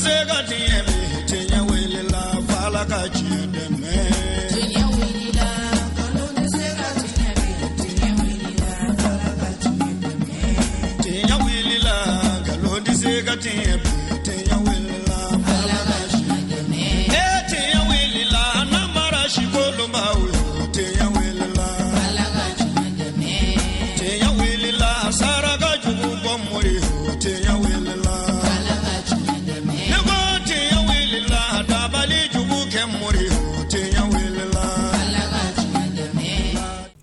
se ka tiɲɛ bi, tiɲɛ wulila f'Ala ka tiɲɛ dɛmɛ. Tiɲɛ wulila, nkalon tɛ se ka tiɲɛ bi, tiɲɛ wulila f'Ala ka tiɲɛ dɛmɛ. Tiɲɛ wulila, nkalon tɛ se ka tiɲɛ bi, tiɲɛ wulila f'Ala ka tiɲɛ dɛmɛ. E tiɲɛ wulila, namara sikolonbaw yo, tiɲɛ wulila. Ala ka tiɲɛ dɛmɛ. Tiɲɛ wulila, saraka jugu bɔ mori yo, tiɲɛ wulila. Ala ka tiɲɛ dɛmɛ. Ne ko tiɲɛ wulila, dabali jugu kɛ mori yo, tiɲɛ wulila. Ala ka tiɲɛ dɛmɛ.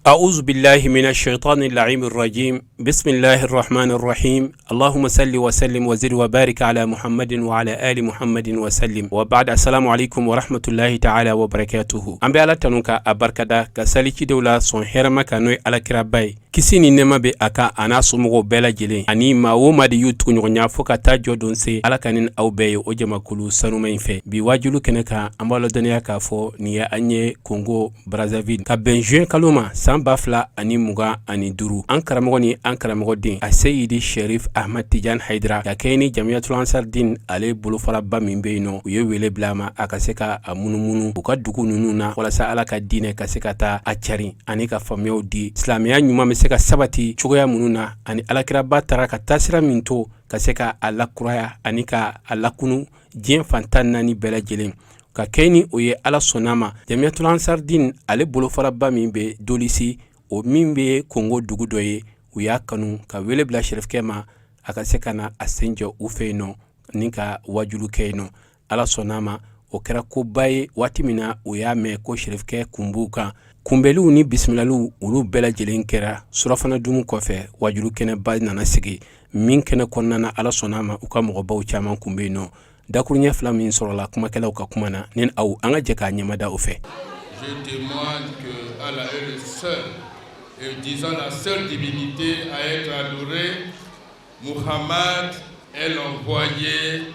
أعوذ بالله من الشيطان اللعين الرجيم. بسم الله الرحمن الرحيم. اللهم صل وسلم وزد وبارك على محمد وعلى آل محمد وسلم. وبعد، السلام عليكم ورحمة الله تعالى وبركاته. An bɛ Ala tanu ka a barikada, ka sali cidenw la sɔn hɛrɛma kan, n'o ye Alakiraba ye, kisi ni nɛɛma bɛ a kan, a n'a somɔgɔw bɛɛ lajɛlen, ani maa o maa de y'u tuguɲɔgɔnya fɔɔ ka taa jɔ don se. Ala ka ni aw bɛɛ ye o jamakulu sanuma in fɛ. Bi wajulu kɛnɛ kan, an b'a ladɔnniya k'a fɔ nin ye an ye Kongo Brazzaville, ka bɛn juin kalo ma san 2025. An karamɔgɔ ni an karamɔgɔden a Seyidi Sherif Ahmad Tijan Haidara, ka kɛɲɛ ni Jamiyatul Ansar Din ale bolofaraba min bɛ yen nɔ, u ye wele bila a ma a ka se ka a munumunu u ka dugu ninnu na, walasa Ala ka diinɛ ka se ka taa a cari ani ka faamuyaw di, silamɛya ɲuman bɛ se ka sabati cogoya minnu na, ani Alakiraba taara ka taasira min to, ka se ka a lakuraya ani ka a lakunu diɲɛ fantan naani bɛɛ lajɛlen. Ka kɛ ni o ye, Ala sɔnna ma, Jamiyatul Ansar Din ale bolofaraba min bɛ Dolisi, o min bɛ Kongo dugu dɔ ye, u y'a kanu ka wele bila sherifkɛ ma a ka se ka na a sen jɔ u fɛ yen nɔ ni ka wajulu kɛ yen nɔ. Ala sɔnna ma, o kɛra koba ye. Waati min na o y'a mɛn ko sherifkɛ kun b'u kan, kunbɛliw ni bisimilaliw, olu bɛɛ lajɛlen kɛra. Surafana dumu kɔfɛ, wajulu kɛnɛba nana sigi min kɛnɛ kɔnɔna na, Ala sɔnna ma, u ka mɔgɔbaw caman kun bɛ yen nɔ. Dakuruɲɛ fila min sɔrɔla kumakɛlaw ka kuma na, ni aw an ka jɛ k'a ɲɛmada o fɛ. Je témoigne que Allah est le seul et disons la seule divinité à être adorée. Muhammad est l'envoyé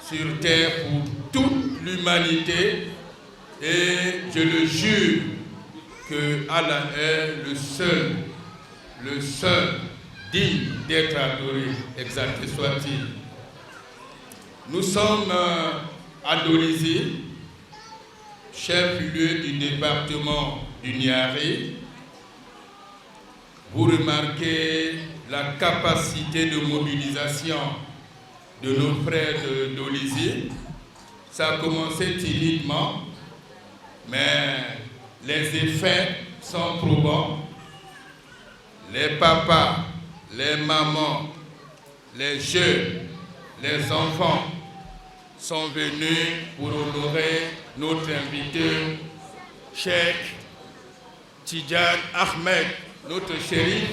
sur terre pour toute l'humanité et je le jure que Allah est le seul digne d'être adoré, exalté soit-il. Nous sommes à Dolisie, chef-lieu du département du Niari. Vous remarquez la capacité de mobilisation de nos frères de Dolisie. Ça a commencé timidement, mais les effets sont probants. Les papas, les mamans, les jeunes, les enfants sont venus pour honorer notre invité, Cheikh Tidjane Ahmed, notre chérif,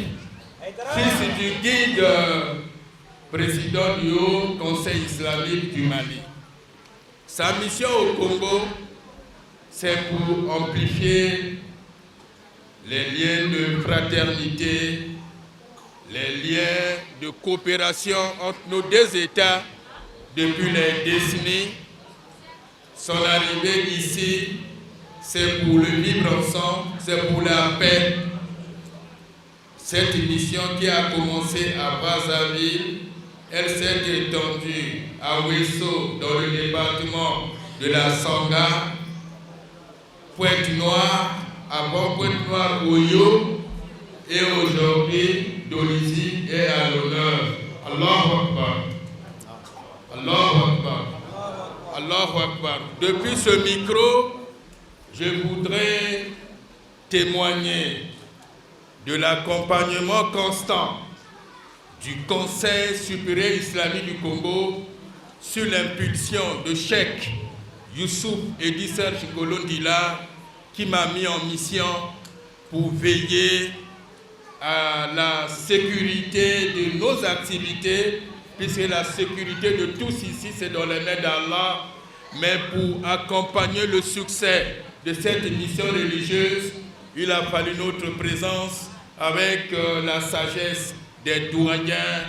fils du guide, président du Haut Conseil islamique du Mali. Sa mission au Congo, c'est pour amplifier les liens de fraternité, les liens de coopération entre nos deux États depuis les décennies. Son arrivée ici, c'est pour le vivre ensemble, c'est pour la paix. Cette mission qui a commencé à Brazzaville, elle s'est étendue à Ouesso, dans le département de la Sangha, Pointe-Noire, avant Pointe-Noire, Oyo, et aujourd'hui, Dolisie est à l'honneur. الله أكبر. الله أكبر. الله أكبر. Depuis ce micro, je voudrais témoigner de l'accompagnement constant du Conseil supérieur islamique du Congo sur l'impulsion de Cheikh Youssouf Eddy Serge Golondila, qui m'a mis en mission pour veiller à la sécurité de nos activités, puisque la sécurité de tous ici, c'est dans les mains d'Allah, mais pour accompagner le succès de cette mission religieuse, il a fallu notre présence avec la sagesse des doyens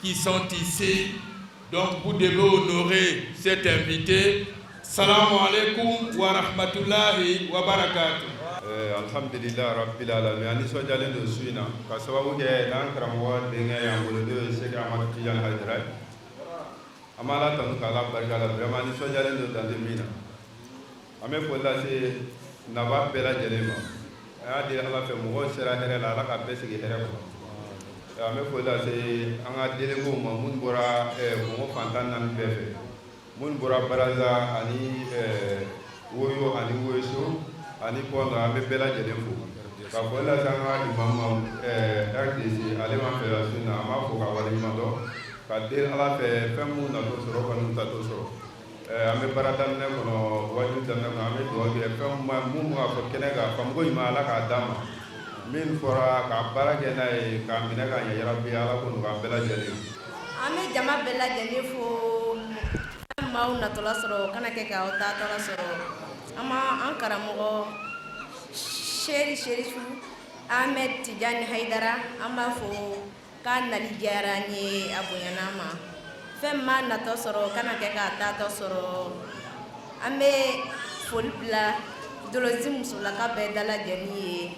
qui sont ici. Donc vous devez honorer cet invité. سلام عليكم ورحمة الله وبركاته. Alhamdulillah rabbil alamin. An nisɔndiyalen don su in na ka sababu kɛ n'an karamɔgɔ denkɛ y'an bolo, n'o ye Seki Amadu Tijani Hayidara ye. An bɛ Ala tanu k'Ala barika da, vraiment nisɔndiyalen don dan tɛ min na. An bɛ foli lase naba bɛɛ lajɛlen ma. A y'a deli Ala fɛ, mɔgɔw sera hɛrɛ la, Ala ka bɛɛ sigi hɛrɛ kɔnɔ. An bɛ foli lase an ka délégués ma, minnu bɔra Kongo fan 14 bɛɛ fɛ, minnu bɔra Baraza ani Woyo ani Woyoso ani Pɔnda, an bɛ bɛɛ lajɛlen fo. Ka foli lase an ka imam ma, RDC, ale ma fɛ su na, an b'a fo ka waleɲuman dɔn, ka deli Ala fɛ, fɛn minnu natɔ sɔrɔ ka n'u tatɔ sɔrɔ. An bɛ baara daminɛ kɔnɔ, wajibi daminɛ kɔnɔ, an bɛ dugawu kɛ fɛn mun b'a fɔ kɛnɛ kan, faamuko ɲuman, Ala k'a d'an ma, min fɔra ka baara kɛ n'a ye, k'a minɛ k'a ɲɛ, yarabi Ala ko nɔgɔya an bɛɛ lajɛlen. An bɛ jama bɛɛ lajɛlen fo. Fɛn m'aw natɔla sɔrɔ, kana kɛ k'aw taatɔla sɔrɔ. An ma an karamɔgɔ Seri Serifu Ahmed Tijani Hayidara, an b'a fo k'a nali diyara an ye, a bonyana an ma. Fɛn m'a natɔ sɔrɔ, kana kɛ k'a taatɔ sɔrɔ. An bɛ foli bila Dolozi musolaka bɛɛ dalajɛlen ye.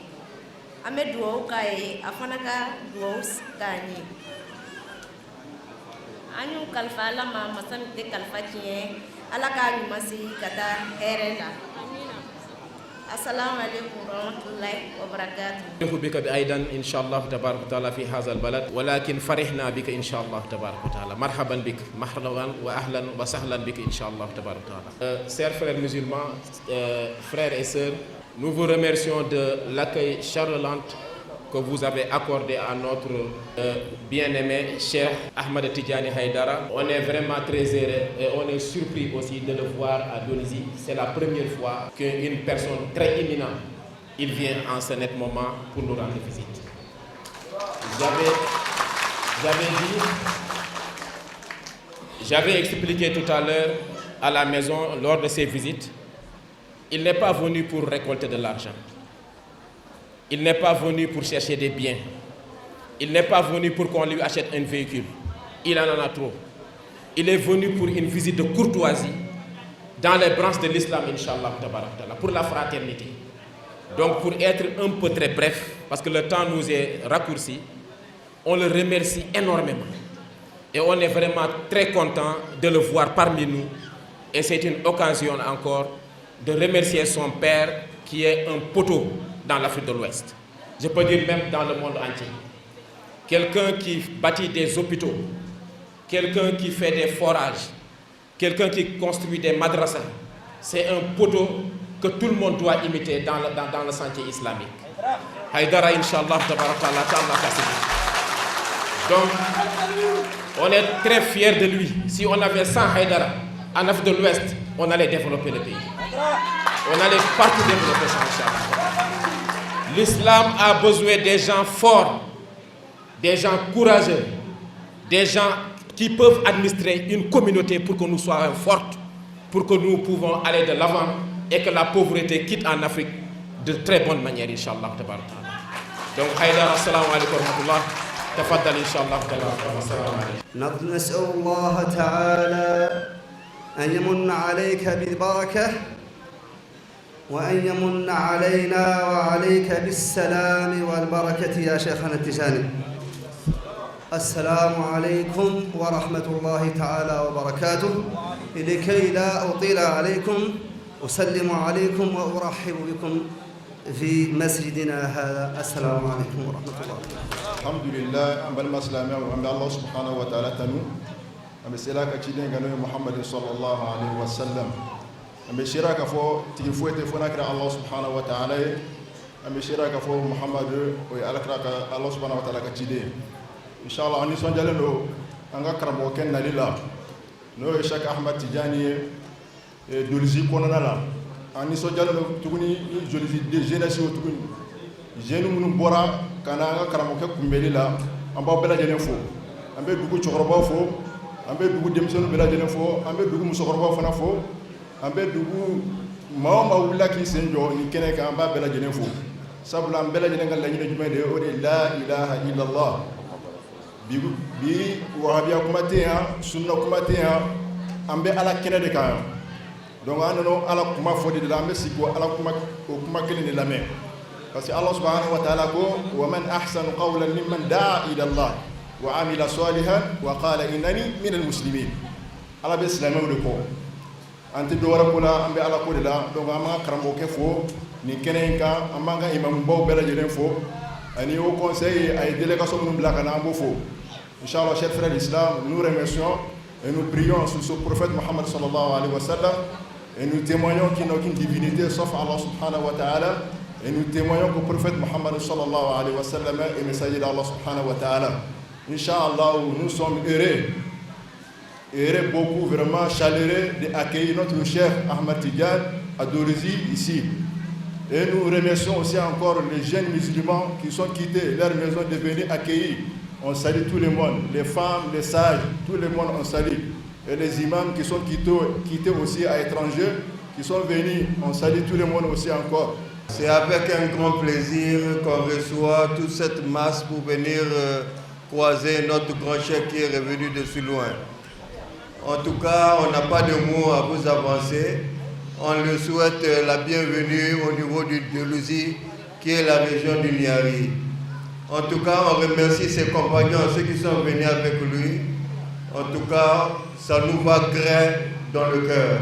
An bɛ dugawu k'a ye, a fana ka dugawu k'an ye. An y'u kalifa Ala ma, masa min tɛ kalifa tiɲɛ. Ala k'a ɲuman segin ka taa hɛrɛ la. Assalamu alaikum warahmatullahi wabarakatuh. بك أيضا إن شاء الله تبارك وتعالى في هذا البلد، ولكن فرحنا بك إن شاء الله تبارك وتعالى. مرحبا بك، مرحبا وأهلا وسهلا بك إن شاء الله تبارك وتعالى. Chers frères musulmans, frères et sœurs, nous vous remercions de l'accueil chaleureux que vous avez accordé à notre bien-aimé Cheikh Ahmed Tidjani Haïdara. On est vraiment très heureux et on est surpris aussi de le voir à Dolisie. C'est la première fois qu'une personne très éminente, il vient en ce net moment pour nous rendre visite. J'avais dit, j'avais expliqué tout à l'heure à la maison lors de ses visites, il n'est pas venu pour récolter de l'argent. Il n'est pas venu pour chercher des biens. Il n'est pas venu pour qu'on lui achète un véhicule. Il en a trop. Il est venu pour une visite de courtoisie dans les branches de l'islam, Inch'Allah, pour la fraternité. Donc pour être un peu très bref, parce que le temps nous est raccourci, on le remercie énormément. Et on est vraiment très content de le voir parmi nous. Et c'est une occasion encore de remercier son père, qui est un poteau dans l'Afrique de l'Ouest. Je peux dire même dans le monde entier. Quelqu'un qui bâtit des hôpitaux, quelqu'un qui fait des forages, quelqu'un qui construit des madrasas. C'est un poteau que tout le monde doit imiter dans le sentier islamique. Haïdara, Inch'Allah, donc, on est très fiers de lui. Si on avait 100 Haïdara en Afrique de l'Ouest, on allait développer le pays. On allait partout développer ça, Inch'Allah. L'islam a besoin des gens forts, des gens courageux, des gens qui peuvent administrer une communauté pour que nous soyons fortes, pour que nous pouvons aller de l'avant et que la pauvreté quitte en Afrique de très bonne manière, Inch'Allah. Donc, Haïdara, السلام عليكم ورحمة الله. تفضل إن شاء الله تعالى. السلام عليكم. نسأل الله تعالى أن يمن عليك بالبركة، وأن يمن علينا وعليك بالسلام والبركة يا شيخنا التجاني. السلام عليكم ورحمة الله تعالى وبركاته. لكي لا أطيل عليكم، أسلم عليكم وأرحب بكم في مسجدنا هذا. السلام عليكم ورحمة الله. Alhamdulillah, an balima silamɛw, an bɛ Allah subhanahu wa ta'ala tanu, an bɛ sela ka ciden kan, n'o ye Muhamadu sallallahu alaihi wa sallam. An bɛ seereya k'a fɔ tigi foyi tɛ fo n'a kɛra Allah subhanahu wa ta'ala ye. An bɛ seereya k'a fɔ Muhamadu, o ye Alakira ka, Allah subhanahu wa ta'ala ka ciden ye. Inshallah, an nisɔndiyalen don an ka karamɔgɔkɛ nali la, n'o ye Cheikh Ahmad Tijani ye Dolisie kɔnɔna la. An nisɔndiyalen don tuguni ni Dolisie de jeunesse ye tuguni, jeunes minnu bɔra ka na an ka karamɔgɔkɛ kunbɛli la, an b'aw bɛɛ lajɛlen fo. An bɛ dugu cɛkɔrɔbaw fo, an bɛ dugu denmisɛnninw bɛɛ lajɛlen fo, an bɛ dugu musokɔrɔbaw fana fo, an bɛ dugu maa o maa wulila k'i sen jɔ nin kɛnɛ kan, an b'a bɛɛ lajɛlen fo. Sabula an bɛɛ lajɛlen ka laɲini jumɛn de ye? O de ye la ilaha illallah. Bi bi, wahabiya kuma tɛ yan, sunna kuma tɛ yan, an bɛ Ala kɛnɛ de kan yan. Donc an nana Ala kuma fɔ de la, an bɛ sigi ko Ala kuma, o kuma kelen de lamɛn, parce que Allah subhanahu wa ta'ala ko: wa man ahsanu qawlan mimman da'a ila Allah wa amila salihan wa qala innani minal muslimin. Ala bɛ silamɛw de kɔ. An tɛ dɔwɛrɛ ko la, an bɛ Ala ko de la. Donc an b'an ka karamɔgɔkɛ fo nin kɛnɛ in kan, an b'an ka imamubaw bɛɛ lajɛlen fo, ani haut conseil a ye délégation minnu bila ka na, an b'o fo. Inchallah, chers frères d'islam, nous remercions et nous prions sur ce prophète Mohammed sallallahu alayhi wa sallam et nous témoignons qu'il n'y a aucune divinité sauf Allah subhanahu wa ta'ala et nous témoignons que le prophète Mohammed sallallahu alayhi wa sallam est messager d'Allah subhanahu wa ta'ala. Inch'Allah, nous sommes heureux, heureux beaucoup, vraiment chaleureux d'accueillir notre cher Ahmad Tidjane à Dolisie ici. Et nous remercions aussi encore les jeunes musulmans qui sont quittés leur maison de venir accueillir. On salue tout le monde, les femmes, les sages, tout le monde on salue. Et les imams qui sont quittés aussi à l'étranger, qui sont venus, on salue tout le monde aussi encore. C'est avec un grand plaisir qu'on reçoit toute cette masse pour venir croiser notre grand chef qui est revenu de si loin. En tout cas, on n'a pas de mots à vous avancer. On lui souhaite la bienvenue au niveau du Dolisie, qui est la région du Niari. En tout cas, on remercie ses compagnons, ceux qui sont venus avec lui. En tout cas, ça nous va gré dans le cœur.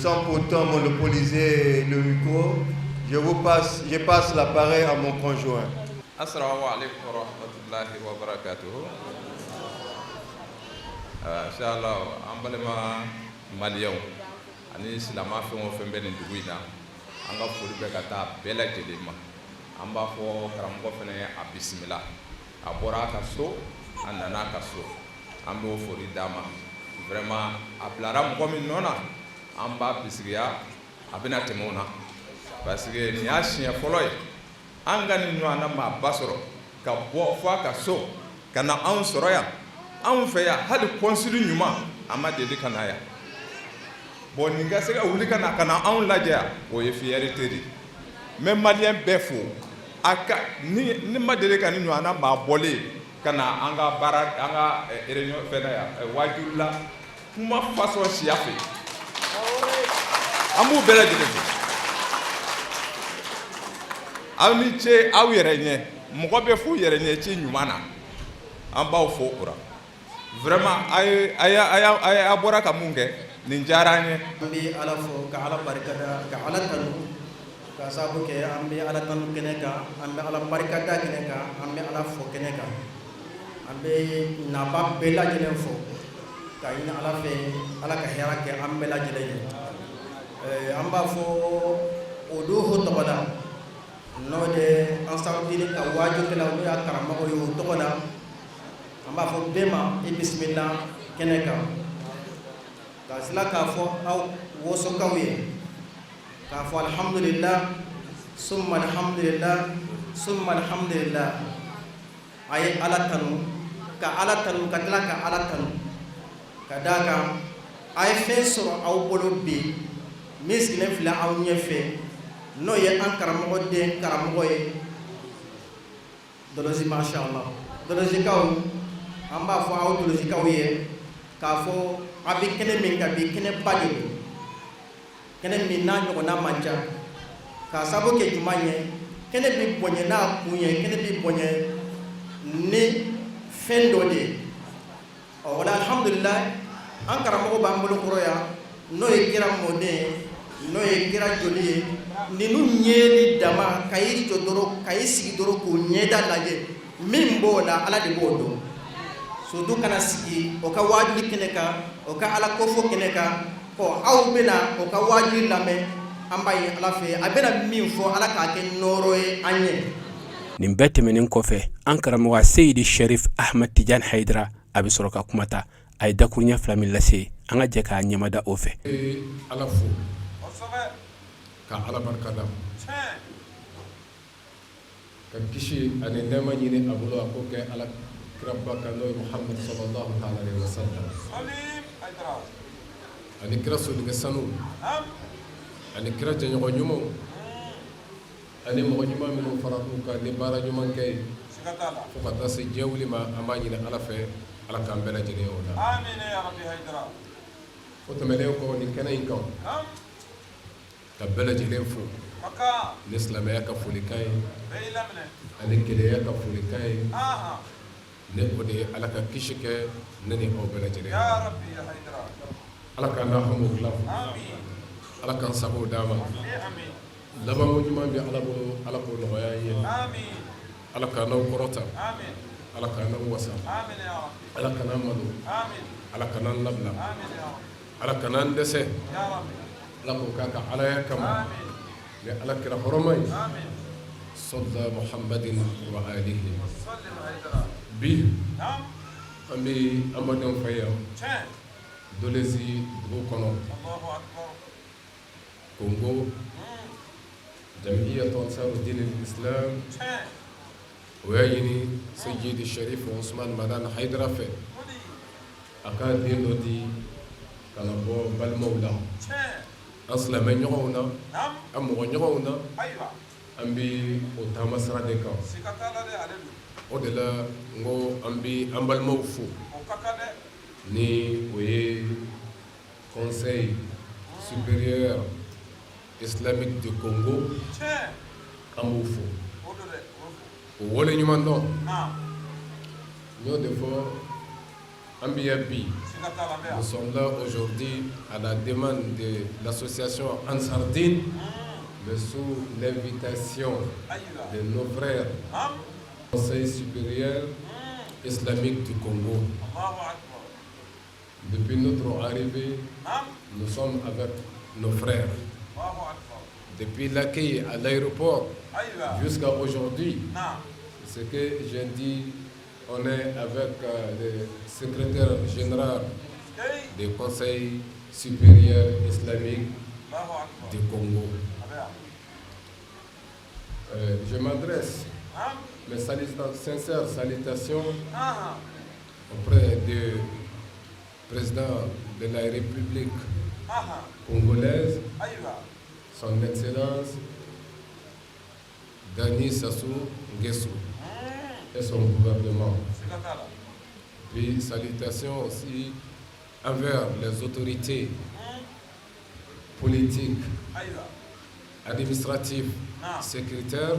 Sans pourtant monopoliser le micro, je passe l'appareil à mon conjoint. Assalamu alaikum wa rahmatullahi wa barakatuh. Inshallah, an balima maliyɛnw ani silama fɛn o fɛn bɛ nin dugu in na, an ka foli bɛ ka taa bɛɛ lajɛlen ma. An b'a fɔ karamɔgɔ fɛnɛ a bisimila. A bɔra a ka so, a nana a ka so, an b'o foli d'a ma. Vraiment, a bilara mɔgɔ min nɔ na, an b'a bisigiya a bɛna tɛmɛ o na, parce que nin y'a siɲɛ fɔlɔ ye an ka nin ɲɔgɔnna maaba sɔrɔ ka bɔ fo a ka so ka na anw sɔrɔ yan, anw fɛ yan. Hali consul ɲuman a ma deli ka na yan. Bon, nin ka se ka wuli ka na anw lajɛ yan, o ye fierté de ye. N bɛ maliyɛn bɛɛ fo a ka ni ni ma deli ka ni ɲɔgɔnna maa bɔlen ka na an ka baara, an ka réunion fɛn na yan, wajuli la kuma façon siya fɛ. An b'u bɛɛ lajɛlen fo. Aw ni ce aw yɛrɛ ɲɛ. Mɔgɔ bɛ f'u yɛrɛ ɲɛ ci ɲuman na, an b'aw fo o la. Vraiment, a ye a y'a a bɔra ka mun kɛ, nin diyara an ye. An bɛ Ala fo, ka Ala barikada, ka Ala tanu, ka sababu kɛ an bɛ Ala tanu kɛnɛ kan, an bɛ Ala barikada kɛnɛ kan, an bɛ Ala fo kɛnɛ kan. An bɛ naba bɛɛ lajɛlen fo ka ɲini Ala fɛ, Ala ka hɛrɛ kɛ an bɛɛ lajɛlen ye. An b'a fɔ o don tɔgɔ la, n'o de Ansarudini ka wajukɛlaw, n'o y'a karamɔgɔ ye, o tɔgɔ la, an b'a fɔ bɛɛ ma i bisimila kɛnɛ kan, ka tila k'a fɔ aw wosokaw ye k'a fɔ alhamdulillah summa alhamdulillah summa alhamdulillah. A ye Ala tanu, ka Ala tanu, ka tila ka Ala tanu, ka d'a kan a ye fɛn sɔrɔ aw bolo bi min sigilen filɛ aw ɲɛfɛ, n'o ye an karamɔgɔ den karamɔgɔ ye Dɔlɔsi. Masha Allah, Dɔlɔsikaw, an b'a fɔ aw Dɔlɔsikaw ye k'a fɔ a bɛ kɛnɛ min kan bi, kɛnɛba de don, kɛnɛ min n'a ɲɔgɔnna man ca. K'a sababu kɛ jumɛn ye? Kɛnɛ bɛ bonya n'a kun ye, kɛnɛ bɛ bonya ni fɛn dɔ de ye. Ɔ wala, alhamdulilayi, an karamɔgɔ b'an bolo kɔrɔ yan, n'o ye kira mɔden ye, n'o ye kira joli ye. Ninnu ɲɛli dama ka i jɔ dɔrɔn, ka i sigi dɔrɔn k'o ɲɛda lajɛ, min b'o la, Ala de b'o dɔn. Surtout kana sigi o ka wajuli kɛnɛ kan, o ka Ala kofɔ kɛnɛ kan. Ɔ, aw bɛna o ka wajuli lamɛn. An b'a ye Ala fɛ, a bɛna min fɔ, Ala k'a kɛ nɔɔrɔ ye an ye. Nin bɛɛ tɛmɛnen kɔfɛ, an karamɔgɔ Seyidi Sherif Ahmad Tijan Hayidara, a bɛ sɔrɔ ka kuma ta. A ye dakuruɲɛ fila min lase, an ka jɛ k'a ɲɛmada o fɛ. Ala fo, ka Ala barikada, ka kisi ani nɛɛma ɲini a bolo, a k'o kɛ Ala kiraba kan, n'o ye Muhamadu sallallahu taala alaihi wasallam, ani kira solikɛ sanu, ani kira jɛɲɔgɔn ɲumanw, ani mɔgɔ ɲuman minnu fara u kan ni baara ɲuman kɛ ye fo ka taa se diɲɛ wuli ma. An b'a ɲini Ala fɛ, Ala k'an bɛɛ lajɛlen o la. O tɛmɛnen kɔ, nin kɛnɛ in kan, ka bɛɛ lajɛlen fo ni silamɛya ka folikan ye ani kelenya ka folikan ye. Ne o de ye Ala ka kisi kɛ ne ni aw bɛɛ lajɛlen. Ala k'an n'a hamiw dilan, Ala k'an sago d'an ma. Labanko ɲuman bɛ Ala bolo, Ala k'o nɔgɔya an ye. Ala k'an n'aw kɔrɔta, Ala k'an n'aw wasa, Ala kan'an malo, Ala kan'an labila, Ala kan'an dɛsɛ. Ala k'o k'a ka Alaya kama ni Ala kira hɔrɔma ye, sɔla Muhamadin wa alihi. Bi an bɛ an badenw fɛ yan Dolisie dugu kɔnɔ, Congo, Jamiyatu Ansaru Dini Islam. O y'a ɲini Seyidi Sharif Usman Madani Hayidara fɛ, a ka den dɔ di ka na bɔ balimaw la, an silamɛ ɲɔgɔnw na, an mɔgɔ ɲɔgɔnw na. An bɛ o taama sira de kan. O de la n ko an bɛ an balimaw fo, ni o ye Conseil supérieur islamique du Congo. An b'u fo o wale ɲuman dɔn. N y'o de fɔ, an bɛ yan bi, nous sommes là aujourd'hui à la demande de l'association Ansar Dine, mais sous l'invitation de nos frères, Conseil supérieur islamique du Congo. Depuis notre arrivée, nous sommes avec nos frères. Depuis l'accueil à l'aéroport jusqu'à aujourd'hui, ce que j'ai dit, on est avec le secrétaire général du Conseil supérieur islamique du Congo. Je m'adresse, mes sincères salutations auprès du président de la République congolaise, son Excellence Denis Sassou Nguesso et son gouvernement. Puis salutations aussi envers les autorités politiques, administratives, sécuritaires.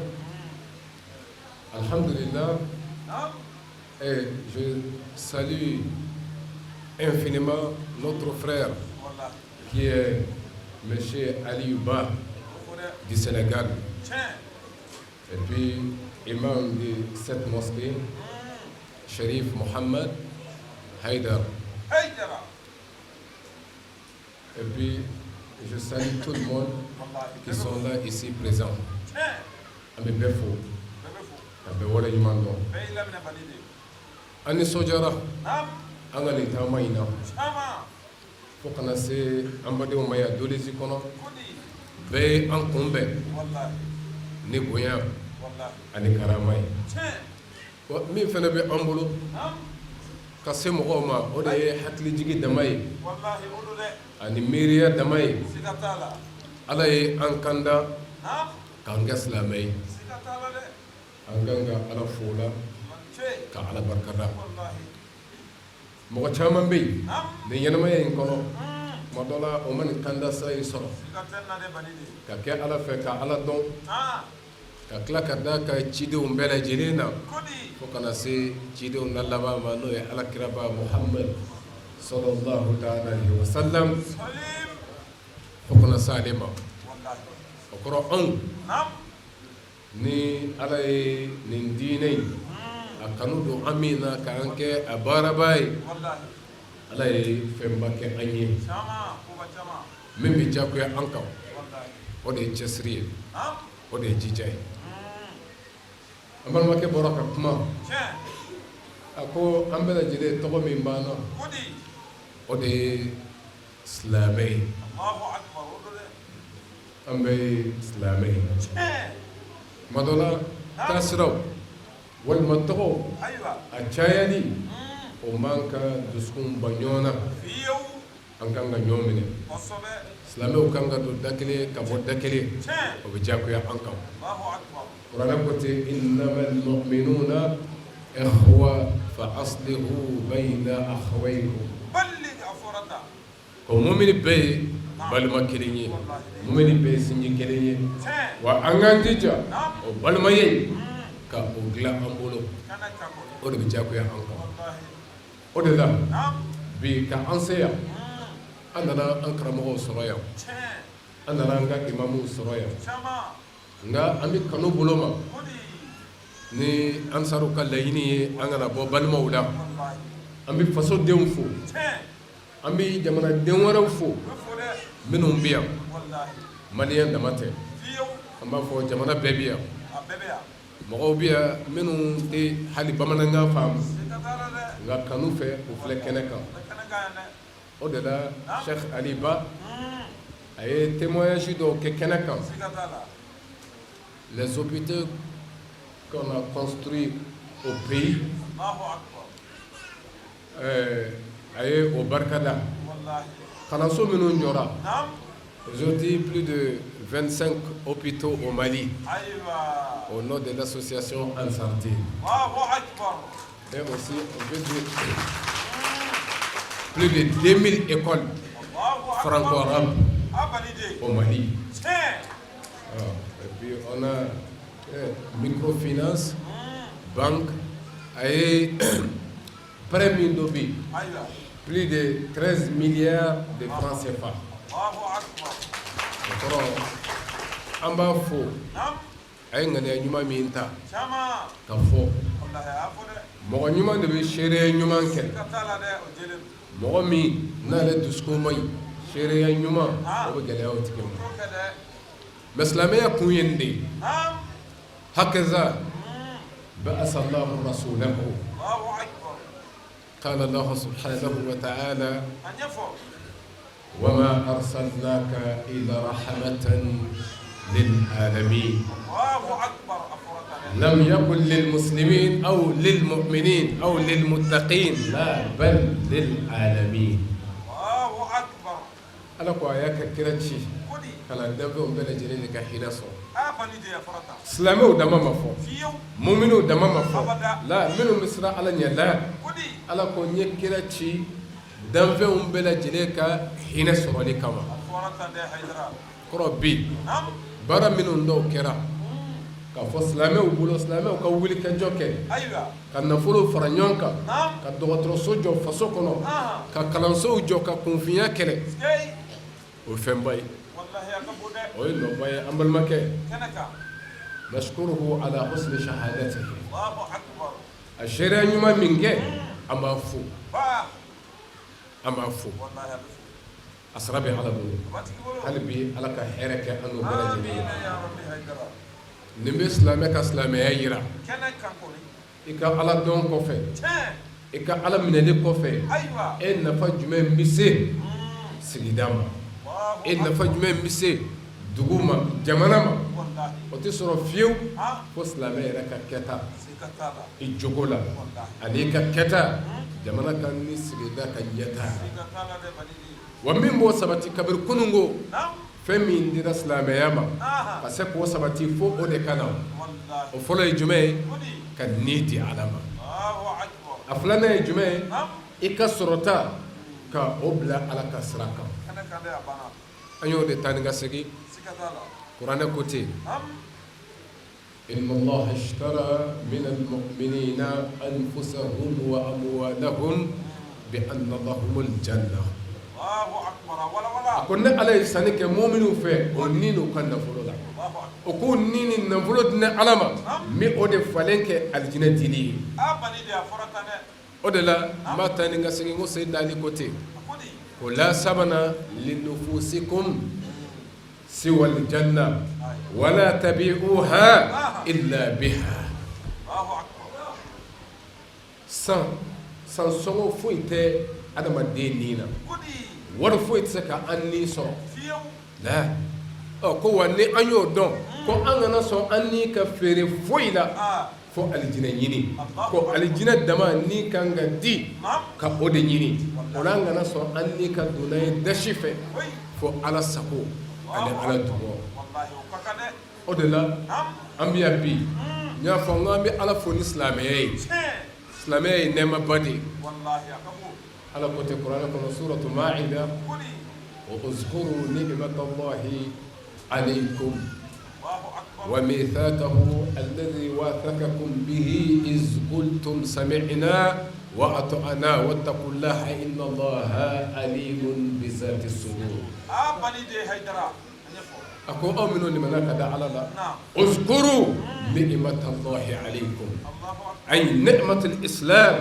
Alhamdulillah, et je salue infiniment notre frère qui est M. Aliou Ba du Sénégal. Et puis, imam de cette mosquée, Sharif Mohammed Haïdar. Et puis, je salue tout le monde qui sont là ici présents. An bɛ bɛɛ fo ka bɛɛ waleɲuman dɔn. An nisɔndiyara an ka nin taama in na fo kana se an badenw ma yan Dolisie kɔnɔ. Bɛɛ ye an kunbɛn ni bonya ani karama ye. Min fana bɛ an bolo ka se mɔgɔw ma, o de ye hakilijigi dama ye ani miiriya dama ye. Ala ye an kanda k'an kɛ silamɛ ye. An kan ka Ala fo la ka Ala barikada. Mɔgɔ caman bɛ yen nin ɲɛnamaya in kɔnɔ, tuma dɔ la o ma nin kanda sira in sɔrɔ ka kɛ Ala fɛ, ka Ala dɔn, ka tila ka da ka cidenw bɛɛ lajɛlen na, fo kana se cidenw na laban ma, n'o ye Ala kiraba Muhamad sallallahu ta'ala alaihi wa sallam, fo kana se ale ma. O kɔrɔ, anw ni Ala ye nin diinɛ in a kanu don an min na k'an kɛ a baaraba ye, Ala ye fɛnba kɛ an ye. Min bɛ diyagoya an kan, o de ye cɛsiri ye, o de ye jija ye. An balimakɛ bɔra ka kuma, a ko an bɛɛ lajɛlen tɔgɔ min b'an na, o de ye silamɛ ye. An bɛɛ ye silamɛ ye. Tuma dɔ la, taasiraw walima tɔgɔw a cayali, o man ka dusukun ba ɲɔgɔn na. An kan ka ɲɔgɔn minɛ. Silamɛw kan ka don da kelen ka bɔ da kelen, o bɛ diyagoya an kan. Kuranɛ ko ten: innamal mu'minuna ikhwa fa aslihu bayna akhawaykum. Ko mumini bɛɛ ye balima kelen ye, mumini bɛɛ ye sinji kelen ye. Wa an k'an jija o balima ye. Ka o dilan an bolo, o de bɛ diyagoya an kan. O de la bi ka an se yan, an nana an karamɔgɔw sɔrɔ yan, an nana an ka imamuw sɔrɔ yan, nka an bɛ kanu bolo ma ni ansaru ka laɲini ye, an kana bɔ balimaw la. An bɛ fasodenw fo, an bɛ jamanaden wɛrɛw fo minnu bɛ yan. Maliyɛn dama tɛ, an b'a fɔ jamana bɛɛ bɛ yan. Mɔgɔw bɛ yan minnu tɛ hali bamanankan faamu, nka kanu fɛ u filɛ kɛnɛ kan. O de la Cheikh Ali Ba, a ye témoignage dɔw kɛ kɛnɛ kan, les hôpitaux qu'on a construits au pays, a ye o barikada. Kalanso minnu jɔra, aujourd'hui plus de 25 hôpitaux au Mali au nom de l'association Ansar Dine, et aussi on peut dire plus de 2000 écoles franco-arabes au Mali. Et puis on a microfinance banque, a ye prêt min dɔ bɛ yen, plus de 13 milliards de francs CFA. O kɔrɔ, an b'a fo, a ye ŋaniya ɲuman min ta ka fɔ, mɔgɔ ɲuman de bɛ seereya ɲuman kɛ. Mɔgɔ min n'ale dusukun man ɲi, seereya ɲuman o bɛ gɛlɛya o tigi ma. Mais silamɛya kun ye nin de ye. هكذا بعث الله رسوله. قال الله سبحانه وتعالى: وما أرسلناك إلا رحمة للعالمين. لم يقل للمسلمين أو للمؤمنين أو للمتقين، لا، بل للعالمين. Ala ko a y'a ka kira ci ka na danfɛnw bɛɛ lajɛlen de ka hinɛ sɔrɔ. Silamɛw dama ma fɔ, muminw dama ma fɔ, la minnu bɛ siran Ala ɲɛ, la. Ala ko n ye kira ci danfɛnw bɛɛ lajɛlen ka hinɛ sɔrɔli kama. Kɔrɔ, bi baara minnu dɔw kɛra k'a fɔ silamɛw bolo, silamɛw ka wuli ka jɔ kɛ ka nafolo fara ɲɔgɔn kan ka dɔgɔtɔrɔso jɔ faso kɔnɔ, ka kalansow jɔ, ka kunfinya kɛlɛ, o ye fɛnba ye, o ye nɔba ye. An balimakɛ, نشكره على حسن شهادته. A seereya ɲuman min kɛ, an b'a fo, an b'a fo. A sara bɛ Ala bolo. Hali bi Ala ka hɛrɛ kɛ an n'o bɛɛ lajɛlen ye. Nin bɛ silamɛ ka silamɛya yira. I ka Ala dɔn kɔfɛ, i ka Ala minɛli kɔfɛ, e nafa jumɛn bɛ se sigida ma? E nafa jumɛn bɛ se dugu ma, jamana ma? O tɛ sɔrɔ fiyewu fo silamɛ yɛrɛ ka kɛta i jogo la, ani i ka kɛta jamana ka ni sigida ka ɲɛta. Wa min b'o sabati, kabiri kununko fɛn min dira silamɛya ma ka se k'o sabati, fo o de ka na. O fɔlɔ ye jumɛn ye? Ka ni di Ala ma. A filanan ye jumɛn ye? I ka sɔrɔta ka o bila Ala ka sira kan. An y'o de taa ni ka segin. Kuranɛ ko ten: إن الله اشترى من المؤمنين أنفسهم وأموالهم بأن لهم الجنة. A ko ne Ala ye sanni kɛ muminiw fɛ, o ni n'u ka nafolo la. O k'u ni ni nafolo di ne Ala ma, n bɛ o de falen kɛ alijinɛ dili ye. O de la n b'a taa ni ka segin ko Seyidina Ali ko ten ko لا ثمن لنفوسكم سوى الجنة ولا تبيعوها إلا بها. San san sɔngɔ foyi tɛ adamaden ni na, wari foyi tɛ se ka an ni sɔrɔ la. Ɔ ko wa ni an y'o dɔn ko an kana sɔn an ni ka feere foyi la fo alijinɛ ɲini. Ko alijinɛ dama ni kan ka di ka o de ɲini. O la an kana sɔn an ni ka don n'a ye dasi fɛ fo Ala sago ani Ala dugɔ. O de la an bɛ yan bi. N y'a fɔ n ko an bɛ Ala fo ni silamɛya ye. Silamɛya ye nɛɛmaba de ye. Ala ko tɛ kuranɛ kɔnɔ, سورة المائدة: واذكروا نعمة الله عليكم. وميثاقه الذي واثقكم به إذ قلتم سمعنا وأطعنا واتقوا الله إن الله عليم بذات الصدور. A ko aw minnu limaniya ka da Ala la, اذكروا نعمة الله عليكم أي نعمة الإسلام.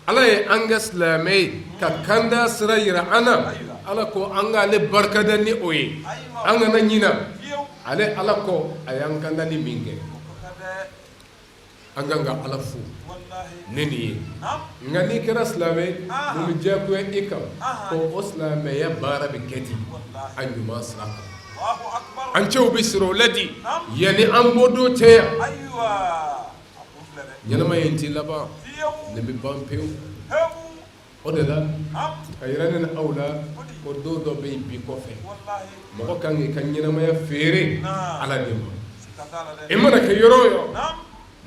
Ala ye an kɛ silamɛ ye ka kanda sira jira an na. Ala ko an k'ale barikada ni o ye, an kana ɲina ale Ala kɔ. A y'an kandali min kɛ, an kan ka Ala fo ni nin ye. Nka n'i kɛra silamɛ, mun bɛ diyagoya i kan ko o silamɛya baara bɛ kɛ di a ɲuman sira kan? An cɛw bɛ siri o la di yanni an bɔ don cɛ yan. Ɲɛnamaya in tɛ laban, nin bɛ ban pewu. O de la a yira ne ni aw la ko don dɔ bɛ yen bi kɔfɛ, mɔgɔ kan k'i ka ɲɛnamaya feere Ala de ma. I mana kɛ yɔrɔ o yɔrɔ,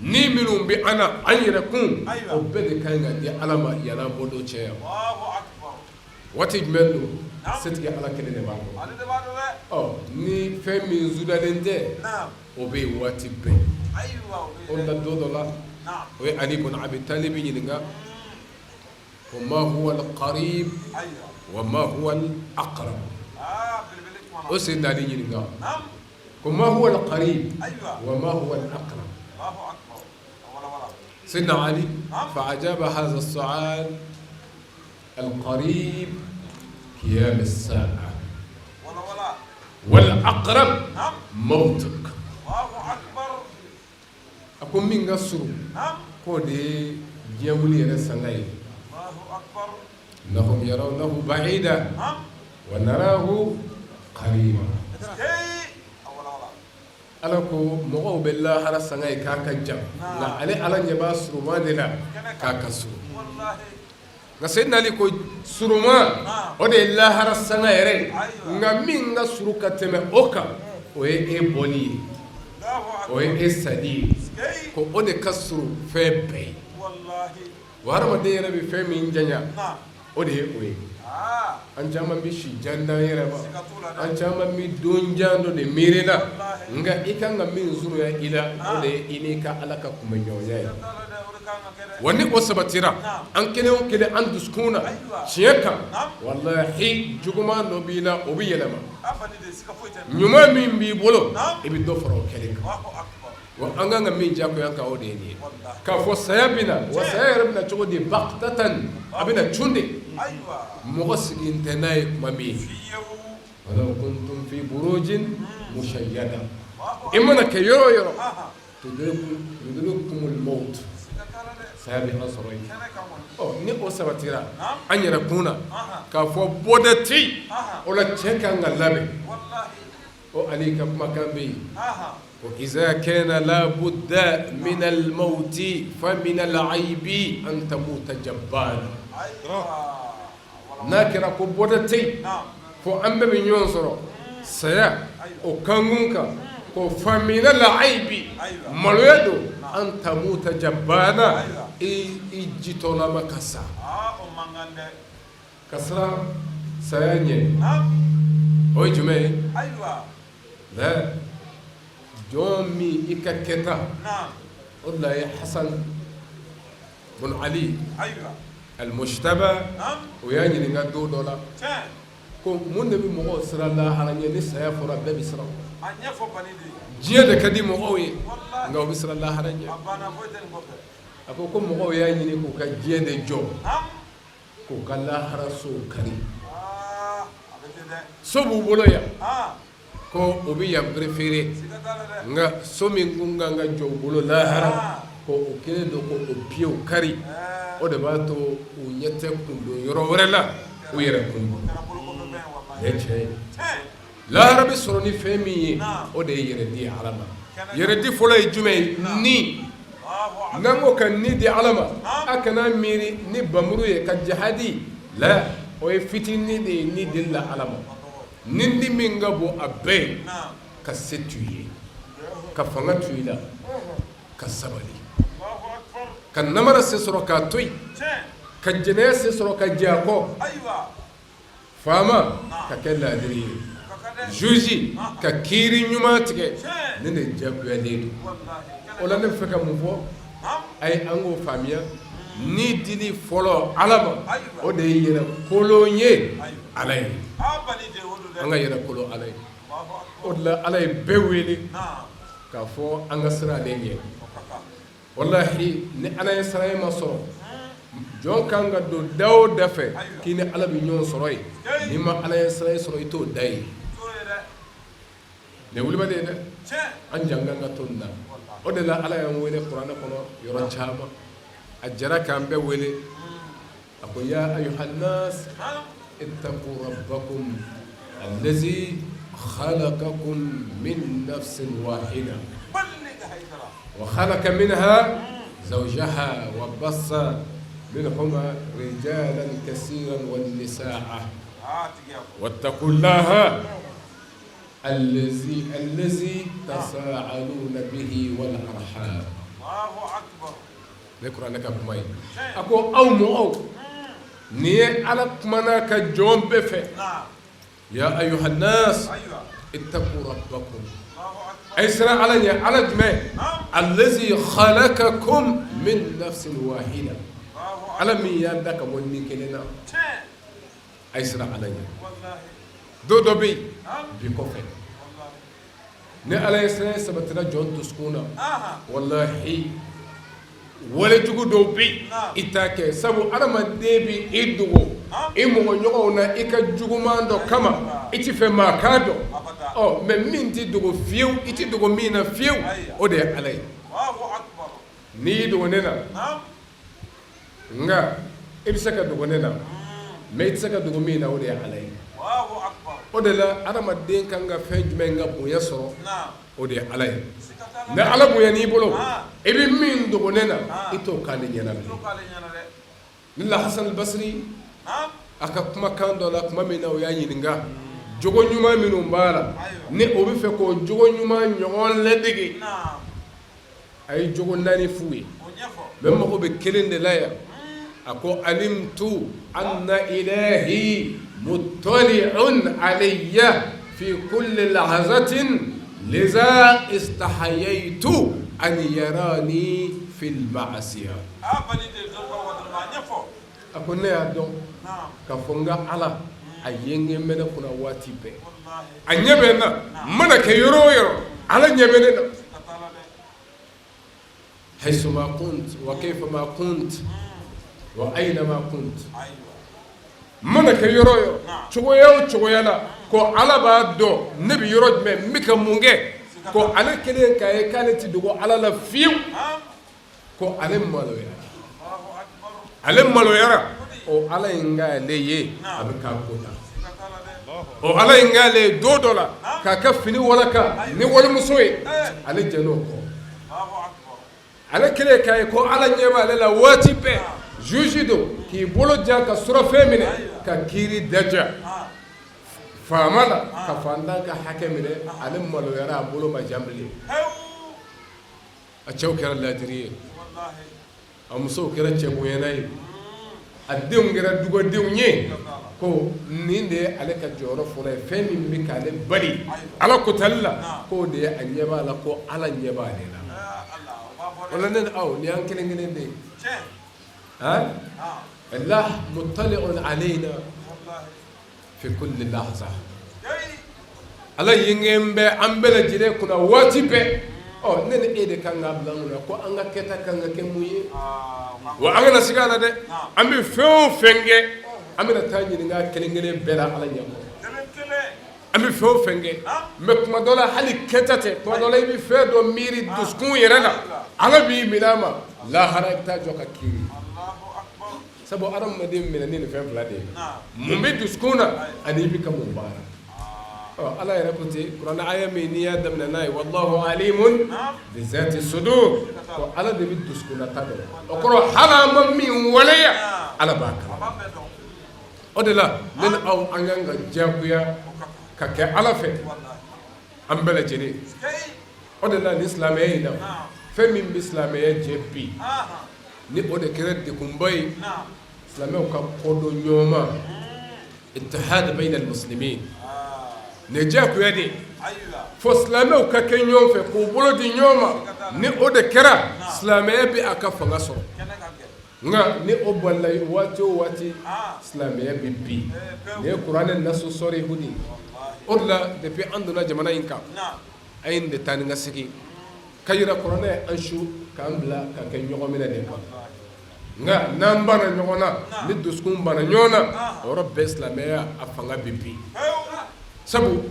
ni minnu bɛ an na, an yɛrɛ kun, o bɛɛ de kan ka di Ala ma yanni an bɔ don cɛ yan. Waati jumɛn don, setigi Ala kelen de b'a dɔn. Ɔ ni fɛn min sudalen tɛ, o bɛ yen waati bɛɛ. O la don dɔ la, o ye Ali bun Abi Talibi ɲininka ko ما هو القريب وما هو الأقرب. O Seyidina Ali ɲininka ko ما هو القريب وما هو الأقرب. سيدنا علي فأجاب هذا السؤال: القريب قيام الساعة والأقرب موتك. A ko min ka surun, k'o de ye diɲɛ wuli yɛrɛ sanga ye. إنهم يرونه بعيدا ونراه قريبا. Ala ko mɔgɔw bɛ lahara sanga ye k'a ka jan, nka ale Ala ɲɛ b'a surunman de la k'a ka surun. Nka Seyidina Ali ko surunman, o de ye lahara sanga yɛrɛ ye, nka min ka surun ka tɛmɛ o kan, o ye e bɔli ye, o ye e sali ye, ko o de ka surun fɛn bɛɛ ye. Wa hadamaden yɛrɛ bɛ fɛn min janya, o de ye o ye. An caman bɛ si jan d'an yɛrɛ ma, an caman bɛ don jan dɔ de miiri la, nka i kan ka min surunya i la, o de ye i n'i ka Ala ka kunbɛɲɔgɔnya ye. Wa ni o sabatira an kelen o kelen an dusukun na tiɲɛ kan, walahi, juguman dɔ b'i la, o bɛ yɛlɛma. Ɲuman min b'i bolo, i bɛ dɔ fara o kɛlen kan. Wa an kan ka min diyagoya an kan, o de ye nin ye, k'a fɔ saya bɛ na. Wa saya yɛrɛ bɛ na cogo di? بغتة, a bɛ na cun de, mɔgɔ sigi tɛ n'a ye tuma min ye. ولو كنتم في بروج مشيدة. I mana kɛ yɔrɔ o yɔrɔ, يدرككم الموت, saya bɛ an sɔrɔ yen. Ɔ ni o sabatira an yɛrɛ kun na k'a fɔ bɔda tɛ yen, o la cɛ kan ka labɛn. O Ali ka kumakan bɛ yen ko إذا كان لا بد من الموت فمن العيب أن تموت جبانا. N'a kɛra ko bɔda tɛ yen fo an bɛɛ bɛ ɲɔgɔn sɔrɔ saya o kankun kan, ko فمن العيب, maloya don, أن تموت جبانا, i jitɔlama ka sa. Ka siran saya ɲɛ, o ye jumɛn ye? La jɔn min i ka kɛta, o de la ye Hasan bun Ali al-Mujtaba, o y'a ɲininka don dɔ la ko mun de bɛ mɔgɔw siran lahara ɲɛ? Ni saya fɔra, bɛɛ bɛ siran. Diɲɛ de ka di mɔgɔw ye, nka u bɛ siran lahara ɲɛ. A ko ko mɔgɔw y'a ɲini k'u ka diɲɛ de jɔ, k'u ka lahara sow kari. So b'u bolo yan, ko o bɛ yan préféré, nka so min kun kan ka jɔ u bolo lahara, ko o kɛlen don ko o piyew kari. O de b'a to u ɲɛ tɛ kundon yɔrɔ wɛrɛ la u yɛrɛ kun. Nin ye tiɲɛ ye. Lahara bɛ sɔrɔ ni fɛn min ye, o de ye yɛrɛdi ye Ala ma. Yɛrɛdi fɔlɔ ye jumɛn ye? Ni n'an ko ka ni di Ala ma, a kana miiri ni bamuru ye ka jahadi la, o ye fitinin de ye ni dili la Ala ma. Ni ni min ka bon a bɛɛ ye, ka se tu ye, ka fanga tu i la, ka sabali, ka namara se sɔrɔ k'a to yen, ka jɛnɛya se sɔrɔ ka jɛ a kɔ, faama ka kɛ laadiri ye. Juge ka kiiri ɲuman tigɛ nin de jagoyalen don o la ne bɛ fɛ ka mun fɔ a ye an k'o faamuya ni dili fɔlɔ ala ma o de ye yɛrɛ kolon ye ala ye an ka yɛrɛ kolon ala ye o de la ala ye bɛɛ wele k'a fɔ an ka siran ale ɲɛ walahi ni ala ɲɛsiranɲɛ ma sɔrɔ jɔn kan ka don da o da fɛ k'i ni ala bɛ ɲɔgɔn sɔrɔ yen n'i ma ala ɲɛsiranɲɛ sɔrɔ i t'o da ye nin wulibali ye dɛ an jan kan ka to nin na o de la ala y'an wele kuranɛ kɔnɔ yɔrɔ caman a jɛra k'an bɛɛ wele a ko ya ayuhannas ittaqu rabbakum allazi khalaqakum min nafsin wahida wa khalaqa minha zawjaha wa bassa minhuma rijalan kasiran wa nisaa wattaqullaha allazi allazi tasaaluna bihi wal arham Ne kuranɛ ka kuma ye a ko aw mɔgɔw nin ye ala kumana ka jɔn bɛɛ fɛ ya ayuhannas ittaqu rabbakum a ye siran ala ɲɛ ala jumɛn allazi khalaqakum min nafsin wahida ala min y'an da ka bɔ ni kelen na a ye siran ala ɲɛ don dɔ bɛ yen bi kɔfɛ Ni ala ɲɛsiranɲɛ sabatira jɔn dusukun na walahi wale jugu dɔw bɛ yen i t'a kɛ sabu adamaden bɛ i dogo i mɔgɔ ɲɔgɔnw na i ka juguman dɔ kama i tɛ fɛ maa k'a dɔn ɔ mais min tɛ dogo fiyewu i tɛ dogo min na fiyewu o de ye ala ye n'i y'i dogo ne na nka i bɛ se ka dogo ne na mais i tɛ se ka dogo min na o de ye ala ye o de la adamaden kan ka fɛn jumɛn ka bonya sɔrɔ o de ye ala ye ni ala bonya n'i bolo i bɛ min dogo ne na i t'o k'ale ɲɛna bilen ni la Hasan Basiri a ka kumakan dɔ la tuma min na o y'a ɲininka jogo ɲuman minnu b'a la ni o bɛ fɛ k'o jogo ɲuman ɲɔgɔn ladege a ye jogo naani f'u ye mais n mago bɛ kelen de la yan a ko alimtu anna ilahi muttali'un alayya fi kulli lahazatin liza istahayaitu an yarani fil ma'asiya a ko ne y'a dɔn k'a fɔ n ka ala a yengen bɛ ne kunna waati bɛɛ a ɲɛ bɛ n na n mana kɛ yɔrɔ o yɔrɔ ala ɲɛ bɛ ne na haysuma kunt wa kayfama kunt wa aynama kunt n mana kɛ yɔrɔ o yɔrɔ cogoya o cogoya la ko ala b'a dɔn ne bɛ yɔrɔ jumɛn n bɛ ka mun kɛ ko ale kelen k'a ye k'ale tɛ dogo ala la fiyewu ko ale maloyara ale maloyara o ala in k'ale ye a bɛ k'a ko ta o ala in k'ale ye don dɔ la k'a ka fini walaka ni walimuso ye ale jɛn'o kɔ ale kelen k'a ye ko ala ɲɛ b'ale la waati bɛɛ juge don k'i bolo jan ka surafɛn minɛ ka kiiri daja faama la ka faantan ka hakɛ minɛ ale maloyara a bolo ma jan bilen A cɛw kɛra ladiri ye a musow kɛra cɛ bonyana ye a denw kɛra dugadenw ye ko nin de ye ale ka jɔyɔrɔ fɔlɔ ye fɛn min bɛ k'ale bali ala kotali la k'o de ye a ɲɛ b'a la ko ala ɲɛ b'ale la o la ne ni aw ni an kelen kelen de ye Allah muttali'un alayna fi kulli lahza ala yengen bɛ an bɛɛ lajɛlen kunna waati bɛɛ ɔ ne ni e de kan k'a bila an kunna ko an ka kɛta kan ka kɛ mun ye wa an kana siga a la dɛ an bɛ fɛn o fɛn kɛ an bɛna taa ɲininka kelen kelen bɛɛ la ala ɲɛkɔrɔ an bɛ fɛn o fɛn kɛ mais tuma dɔ la hali kɛta tɛ tuma dɔ la i bɛ fɛn dɔ miiri dusukun yɛrɛ la ala b'i minɛ a ma lahara i bɛ taa jɔ ka kiiri Sabu hadamaden minɛ ni nin fɛn fila de ye mun bɛ dusukun na ani i bɛ ka mun baara ɔ ala yɛrɛ ko ten kuranɛ aya min n'i y'a daminɛ n'a ye wallahu alimun bi zati sudur ko ala de bɛ dusukunnata dɔn o kɔrɔ hali an ma min waleya ala b'a kalama o de la ne ni aw an kan ka diyagoya ka kɛ ala fɛ an bɛɛ lajɛlen o de la ni silamɛya in na fɛn min bɛ silamɛya jɛ bi ni o de kɛra degunba ye silamɛw ka kɔdon ɲɔgɔn ma ittihad bayna almuslimin. Nin ye diyagoya de ye fo silamɛw ka kɛ ɲɔgɔn fɛ k'u bolo di ɲɔgɔn ma ni o de kɛra silamɛya bɛ a ka fanga sɔrɔ nka ni o balila waati o waati silamɛya bɛ bin nin ye kuranɛ nasu sarihu de ye o de la depuis an donna jamana in kan an ye nin de taa ni ka segin ka yira kuranɛ an su k'an bila ka kɛ ɲɔgɔn minɛ de kan nka n'an banna ɲɔgɔn na ni dusukun banna ɲɔgɔn na o yɔrɔ bɛɛ silamɛya a fanga bɛ bin sabu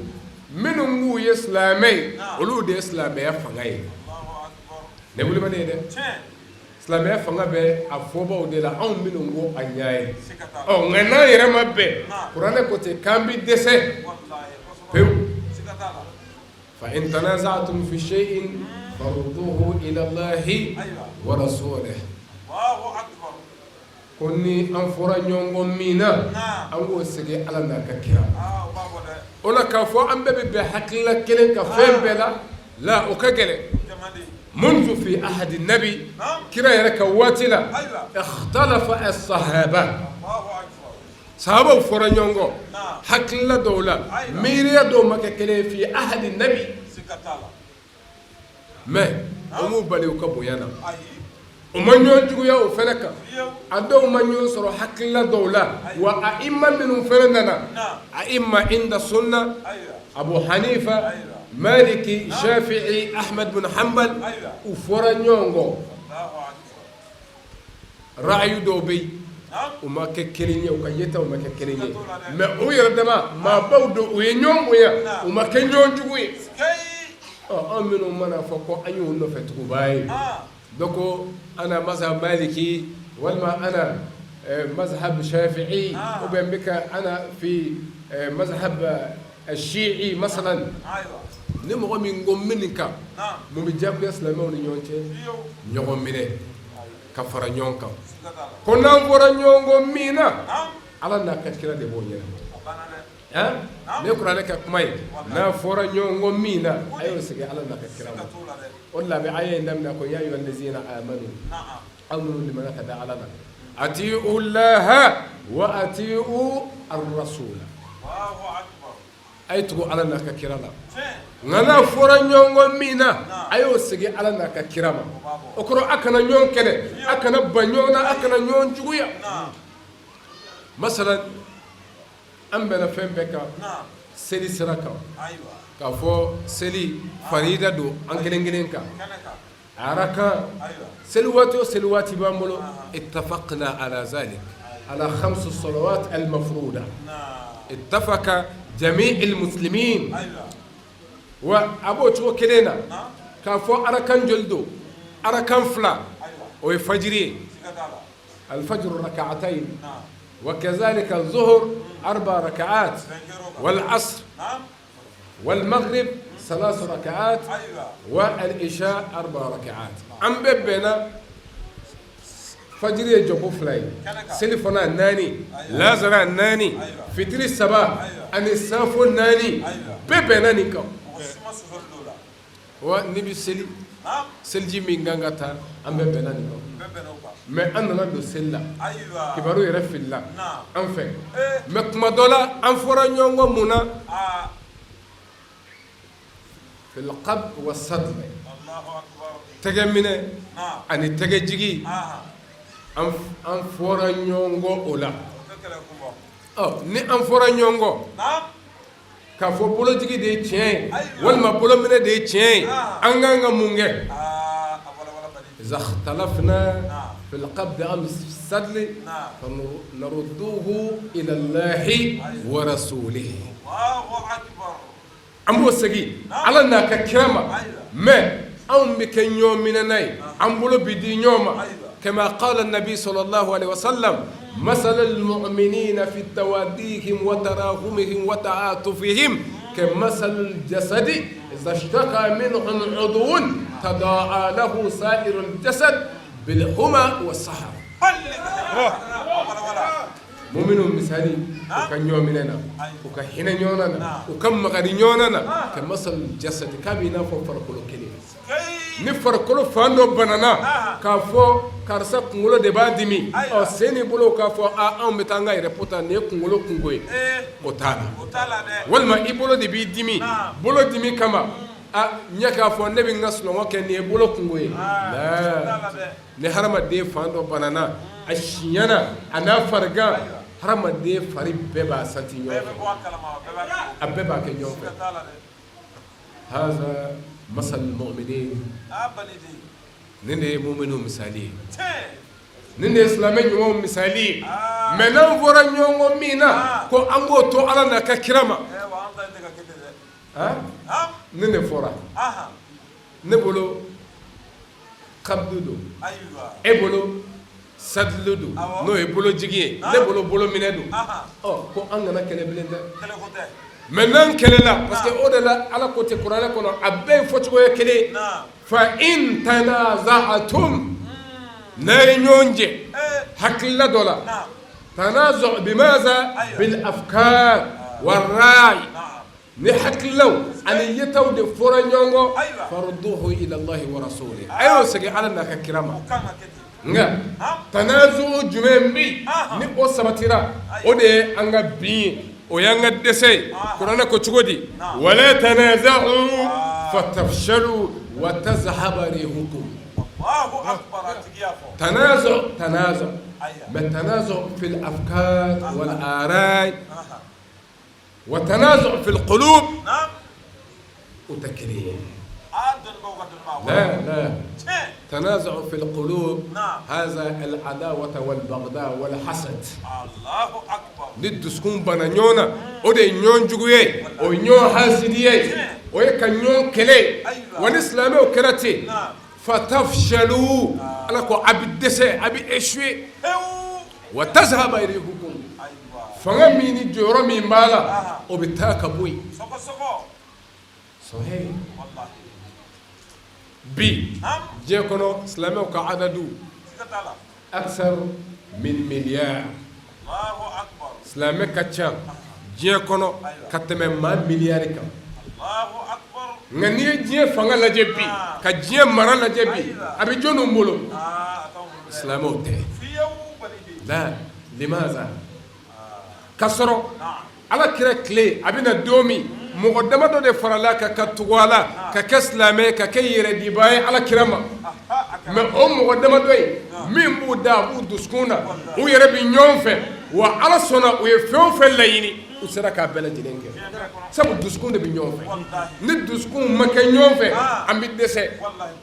minnu k'u ye silamɛ ye olu de ye silamɛya fanga ye ne wulibali ye dɛ silamɛya fanga bɛ a fɔbaw de la anw minnu ko an y'a ye ɔ nka n'an yɛrɛ ma bɛn kuranɛ ko ten k'an bɛ dɛsɛ pewu fa in tanaza'tum fi shay'in farudduhu ila Allahi wa rasulihi ko ni an fɔra ɲɔgɔn kɔ min na an k'o segin Ala n'a ka kira ma o la k'a fɔ an bɛɛ bɛ bɛn hakilila kelen kan fɛn bɛɛ la la o ka gɛlɛn منذ في عهد النبي kira yɛrɛ ka waati la ikhtalafa as-sahaba sahabaw fɔra ɲɔgɔn kɔ hakilila dɔw la miiriya dɔw ma kɛ kelen ye fi ahadi nabi mais o m'u bali u ka bonya na u ma ɲɔgɔn juguya o fana kan a dɔw ma ɲɔgɔn sɔrɔ hakilila dɔw la wa aima minnu fana nana aima inda sunna abu hanifa maliki shafi'i ahmad bin hanbal u fɔra ɲɔgɔn kɔ ra'ayu dɔw bɛ yen u ma kɛ kelen ye u ka yetaw ma kɛ kelen ye mais u yɛrɛ dama maabaw don u ye ɲɔgɔn bonya u ma kɛ ɲɔgɔn jugu ye ɔ anw minnu mana fɔ ko an y'u nɔfɛ tugubaa ye dɔ ko ana mazhab maliki walima ana mazhab shafi'i ou bien n bɛ ka ana fi mazhab shi'i masalan ni mɔgɔ min ko n bɛ nin kan mun bɛ diyagoya silamɛw ni ɲɔgɔn cɛ ɲɔgɔn minɛ ka fara ɲɔgɔn kan ko n'an fɔra ɲɔgɔn kɔ min na ala n'a ka kira de b'o ɲɛnabɔ nin ye kuranɛ ka kuma ye n'a fɔra ɲɔgɔn kɔ min na a y'o segin ala n'a ka kira ma o de la a bɛ aya in daminɛ ko ya ayuha lazina amanu aw minnu limaniya ka da ala la ati'u laha wa ati'u arrasula a ye tugu ala n'a ka kira la nka n'a fɔra ɲɔgɔn kɔ min na a y'o segin ala n'a ka kira ma o kɔrɔ a kana ɲɔgɔn kɛlɛ a kana ban ɲɔgɔn na a kana ɲɔgɔn juguya masalan an bɛnna fɛn bɛɛ kan seli sira kan k'a fɔ seli farida don an kelen kelen kan arakan seli waati o seli waati b'an bolo ittafaqna ala zalik ala khamsu salawat al mafruda ittafaqa jami' al muslimin wa a b'o cogo kelen na k'a fɔ arakan joli don arakan fila o ye fajiri ye الفجر ركعتين وكذلك الظهر أربع ركعات والعصر والمغرب ثلاث ركعات والعشاء أربع ركعات an bɛɛ bɛnna fajiri ye jɔko fila ye selifana naani lazara naani fitiri saba ani safo naani bɛɛ bɛnna nin kan wa n'i bɛ seli seliji min kan ka ta an bɛɛ bɛnna nin kan mais an nana don seli la kibaru yɛrɛ filila an fɛ mais kuma dɔ la an fɔra ɲɔgɔn kɔ mun na fil qabd wa sadl tɛgɛ minɛ ani tɛgɛ jigi an fɔra ɲɔgɔn kɔ o la ɔ ni an fɔra ɲɔgɔn kɔ K'a fɔ bolojigi de ye tiɲɛ ye walima bolominɛ de ye tiɲɛ ye an ka kan ka mun kɛ iza ikhtalafna fil qabdi aw sadli narudduhu ila Allahi wa rasulihi an b'o segin Ala n'a ka kira ma mais anw bɛ kɛ ɲɔgɔn minɛna ye an bolo bɛ di ɲɔgɔn ma kama qala nabi sallallahu alaihi wasallam masalul mu'minina fi tawaddihim wa tarahumihim wa ta'atufihim kamasalil jasadi iza ishtaka minhu udwun tada'a lahu sa'irul jasad bil huma was sahar Muminuw misali u ka ɲɔgɔn minɛ na u ka hinɛ ɲɔgɔn na u ka makari ɲɔgɔn na kamasalil jasadi k'a b'i n'a fɔ farikolo kelen ni farikolo fan dɔ banana K'a fɔ karisa kunkolo de b'a dimi, ɔ sen ni bolo k'a fɔ a anw bɛ taa an ka yɛrɛ ta nin ye kunkolo kunko ye, o t'a la. Walima i bolo de b'i dimi, bolo dimi kama a ɲɛ k'a fɔ ne bɛ n ka sunɔgɔ kɛ nin ye bolo kunko ye. Ni hadamaden fan dɔ banana, a siɲɛna a n'a farigan, hadamaden fari bɛɛ b'a santi ɲɔgɔn fɛ, a bɛɛ b'a kɛ ɲɔgɔn fɛ. Haza masal muminin, nin de ye muminu misali ye, nin de ye silamɛ ɲumanw misali ye. Mais n'an fɔra ɲɔgɔn kɔ min na, ko an k'o to Ala n'a ka kira ma, nin de fɔra ne bolo. Kabdu don e bolo sadlu don, n'o ye bolojigi ye, ne bolo bolominɛ don. Ɔ ko an kana kɛlɛ bilen dɛ. Mais n'an kɛlɛla, parce que o de la Ala ko ten kuranɛ kɔnɔ, a bɛɛ ye fɔcogo ye kelen, fa in tanaza'tum, n'a ye ɲɔgɔn jɛ hakilila dɔ la, tanazu bimaza bil afkar war ra'y, ni hakililaw ani yetaw de fɔra ɲɔgɔn kɔ, farudduhu ila Allahi wa rasuli, a y'o segin Ala n'a ka kira ma. Nka tanazu jumɛn bɛ yen ni o sabatira, o de ye an ka bin ye, o y'an ka dɛsɛ ye. Kuranɛ ko cogo di? Wala tanaza'u fatafshalu wa tazhaba rihukum. Tanazu, tanazu, mais tanazu fil afkar wal ara'i wa tanazu fil qulub, o tɛ kelen ye. La la, tanazu fil qulub haza al adawata wal bagda wal hasad. Ni dusukun banna ɲɔgɔn na, o de ye ɲɔgɔn jugu ye, o ye ɲɔgɔn hasidi ye, o ye ka ɲɔgɔn kɛlɛ. Wa ni silamɛw kɛra ten, fatafshalu, Ala ko a bɛ dɛsɛ, a bɛ échouer, wa tazhaba rihukum, fanga min ni jɔyɔrɔ min b'a la, o bɛ taa ka bɔ yen. Sɔhɛ bi diɲɛ kɔnɔ, silamɛw ka adadu aksar min miliyari, silamɛ ka ca diɲɛ kɔnɔ ka tɛmɛ maa miliyari kan. Nka n'i ye diɲɛ fanga lajɛ bi, ka diɲɛ mara lajɛ bi, a bɛ jɔn bolo? Silamɛw tɛ. La limaza? Ka sɔrɔ Ala kira tile a bɛ na don min, mɔgɔ damadɔ de farala kan ka tugu a la ka kɛ silamɛ, ka kɛ yɛrɛdibaa ye Ala kira ma. Mais o mɔgɔ damadɔ in min b'u da, a b'u dusukun na, u yɛrɛ bɛ ɲɔgɔn fɛ, wa Ala sɔnna u ye fɛn o fɛn laɲini, u sera k'a bɛɛ lajɛlen kɛ, sabu dusukun de bɛ ɲɔgɔn fɛ. Ni dusukun ma kɛ ɲɔgɔn fɛ, an bɛ dɛsɛ.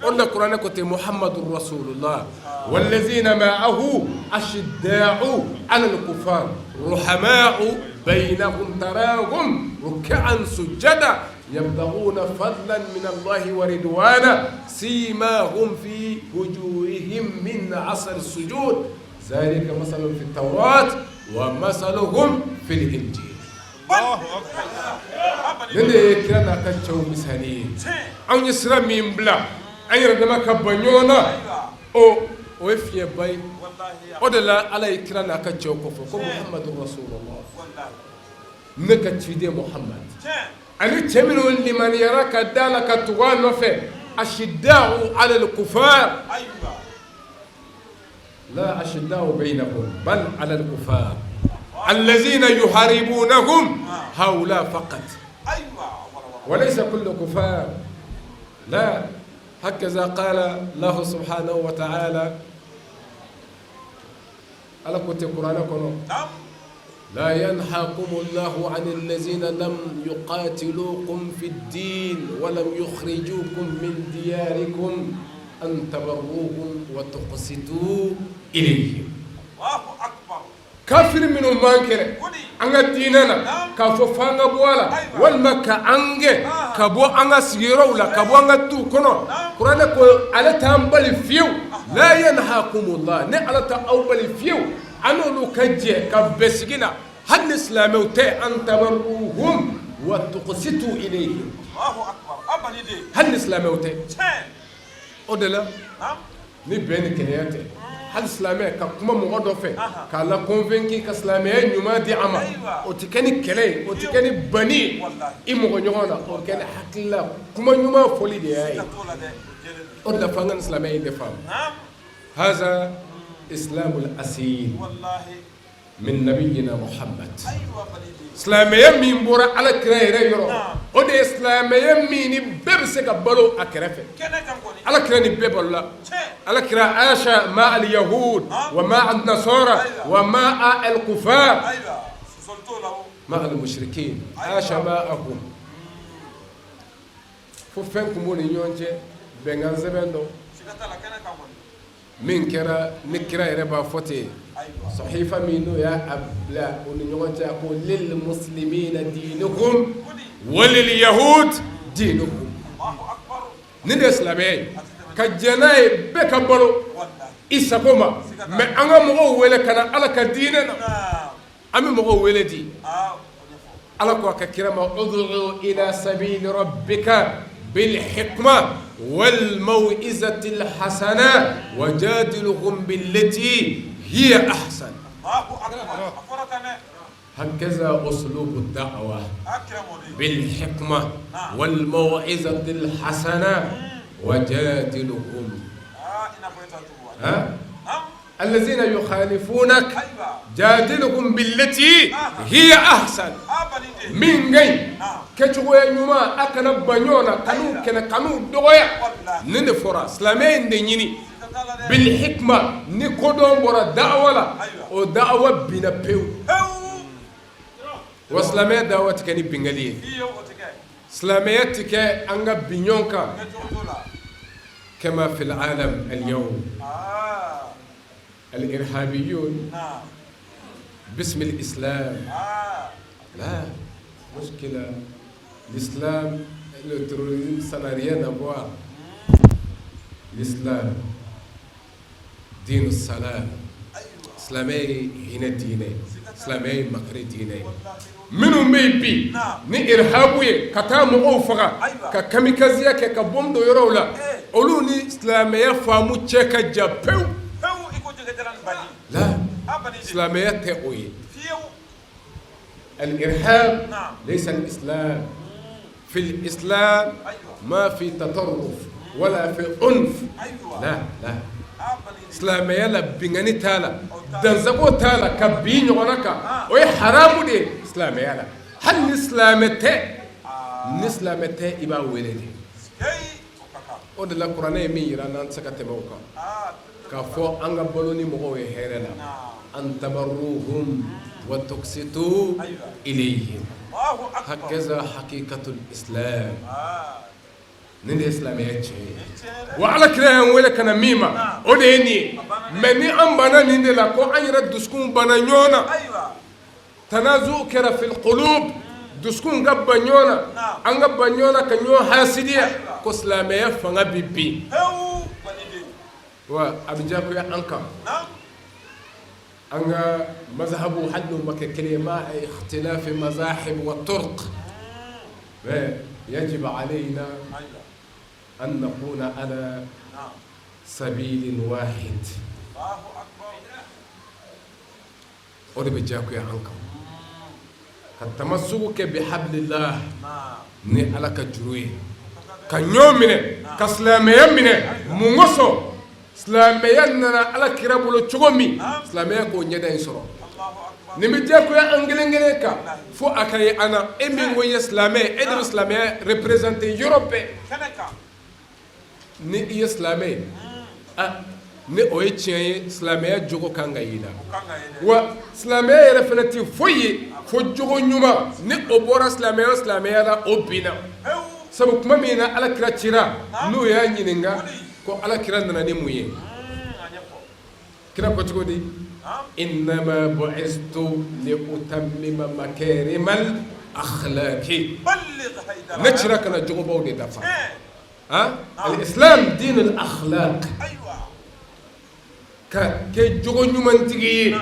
O de la kuranɛ ko ten, Muhamadu rasulullah walazina ma'ahu ashidda'u alal kufar ruhama'u bainahum tarahum ruk'an sujada yabtaguna fadlan min Allahi wa ridwana simahum fi wujuhihim min asari sujud zalika masaluhum fi tawrat wa masaluhum fil injil. Nin de ye kira n'a ka cɛw misali ye. Anw ye sira min bila, an yɛrɛ dama ka ban ɲɔgɔn na, o ye fiɲɛba ye. O de la Ala ye kira n'a ka cɛw kofɔ ko Muhamadu rasulullah, ne ka ciden Muhamad ani cɛ minnu limaniyara ka da la ka tugu a nɔfɛ, ashidda'u alal kufar, la ashidda'u bainahum bal alal kufar allazina yuharibunahum haula faqat wa laysa kullu kufar la hakaza qala Allah subhanahu wa ta'ala. Ala ko ten kuranɛ kɔnɔ, la yanhakumullahu anil lazina lam yuqatilukum fid din wa lam yukhrijukum min diyarikum an tabarruhum wa tuqsitu ilayhim. Kafiri minnu b'an kɛlɛ an ka diinɛ na, k'a fɔ f'an ka bɔ a la, walima ka an gɛn ka bɔ an ka sigiyɔrɔw la, ka bɔ an ka duw kɔnɔ, kuranɛ ko ale t'an bali fiyewu. La yanhakumullah, ne Ala t'aw bali fiyewu an n'olu ka jɛ ka bɛn sigi la, hali ni silamɛw tɛ, an tabarruhum wa tuqsitu ilayhim, hali ni silamɛw tɛ. O de la ni bɛn ni kelenya tɛ, hali silamɛ ka kuma mɔgɔ dɔ fɛ k'a la convaincu ka silamɛya ɲuman di a ma, o tɛ kɛ ni kɛlɛ ye, o tɛ kɛ ni banni ye i mɔgɔ ɲɔgɔn na, o bɛ kɛ ni hakilila kuma ɲuman fɔli de y'a ye. O de la f'an ka nin silamɛya in de faamu. هذا إسلام الأصيل من نبينا محمد. Silamɛya min bɔra Ala kira yɛrɛ yɔrɔ, o de ye silamɛya min ni bɛɛ bɛ se ka balo a kɛrɛfɛ. Ala kira ni bɛɛ balola. Ala kira عاش مع اليهود ومع النصارى ومع الكفار مع المشركين عاش معهم. Fo fɛn tun b'u ni ɲɔgɔn cɛ, bɛnkan sɛbɛn dɔ min kɛra ni kira yɛrɛ b'a fɔ ten, sahifa min n'o y'a bila u ni ɲɔgɔn cɛ, a ko للمسلمين دينهم ولليهود دينهم. Nin de ye silamɛya ye, ka jɛn n'a ye, bɛɛ ka balo i sago ma. Mais an ka mɔgɔw wele ka na Ala ka diinɛ na. An bɛ mɔgɔw wele di Ala ko a ka kira ma: ادع إلى سبيل ربك بالحكمة والموعظة الحسنة وجادلهم بالتي هي أحسن. هكذا أسلوب الدعوة، بالحكمة والموعظة الحسنة وجادلهم. ها، الذين يخالفونك جادلهم بالتي هي أحسن. Min ka ɲi, kɛcogoya ɲuman, a kana ban ɲɔgɔn na, kan'u kɛlɛ, kan'u dɔgɔya. Nin de fɔra, silamɛya in de ɲini بالحكمة. Ni kodɔn bɔra da'awa la, o da'awa binna pewu. Wa silamɛya da'awa tɛ kɛ ni bingali ye, silamɛya tɛ kɛ an ka bin ɲɔgɔn kan كما في العالم اليوم الإرهابيون باسم الإسلام. لا مشكلة، l'islam et le terrorisme, ça n'a rien à voir. L'islam دين السلام. Silamɛya ye hinɛ diinɛ ye, silamɛya ye makari diinɛ ye. Minnu bɛ yen bi ni irhabu ye, ka taa mɔgɔw faga, ka kamikazeya kɛ, ka bombe don yɔrɔw la, olu ni silamɛya faamu cɛ ka jan pewu. La, silamɛya tɛ o ye. الإرهاب ليس الإسلام. في الإسلام ما في تطرف ولا في عنف، لا لا. Silamɛya la, bingani t'a la, dansago t'a la, ka bin ɲɔgɔnna kan, o ye haramu de ye silamɛya la. Hali ni silamɛ tɛ, ni silamɛ tɛ, i b'a wele de. O de la kuranɛ ye min yira n'an tɛ se ka tɛmɛ o kan, k'a fɔ an ka balo ni mɔgɔw ye hɛrɛ la, أن تبروهم وتقسطوا إليهم. هكذا حقيقة الإسلام. Nin de ye silamɛya tiɲɛ ye. Wa Ala kira y'an wele ka na min ma, o de ye nin ye. Mais ni an banna nin de la, ko an yɛrɛ dusukun banna ɲɔgɔn na, تنازع kɛra في القلوب, dusukun ka ban ɲɔgɔn na, an ka ban ɲɔgɔn na, ka ɲɔgɔn hasidiya, ko silamɛya fanga bi bin. Wa a bɛ diyagoya an kan, an ka mazhabu, hali n'o ma kɛ kelen ye, مع اختلاف مذاهب وطرق، يجب علينا أن نكون على سبيل واحد. O de bɛ diyagoya an kan, ka تمسك kɛ بحبل الله, ni Ala ka juru ye, ka ɲɔgɔn minɛ, ka silamɛya minɛ. Mun kosɔn? Silamɛya nana Ala kira bolo cogo min, silamɛya k'o ɲɛda in sɔrɔ. Nin bɛ diyagoya an kelen kelen kan, fo a ka ye an na. E min ko i ye silamɛ, e de bɛ silamɛya représenter yɔrɔ bɛɛ. Ni i ye silamɛ ye, ah, ni o ye tiɲɛ ye, silamɛya jogo kan ka y'i la. Wa silamɛya yɛrɛ fana tɛ foyi ye fo jogo ɲuman. Ni o bɔra silamɛya o silamɛya la, o binna. Sabu tuma min na Ala kira cira, n'u y'a ɲininka ko Ala kira nana ni mun ye, kira ko cogo di? إنما بعثت لأتمم مكارم الأخلاق. Ne cira ka na jogobaw de dafa. Ha, الإسلام دين الأخلاق. Ka kɛ jogo ɲumantigi ye,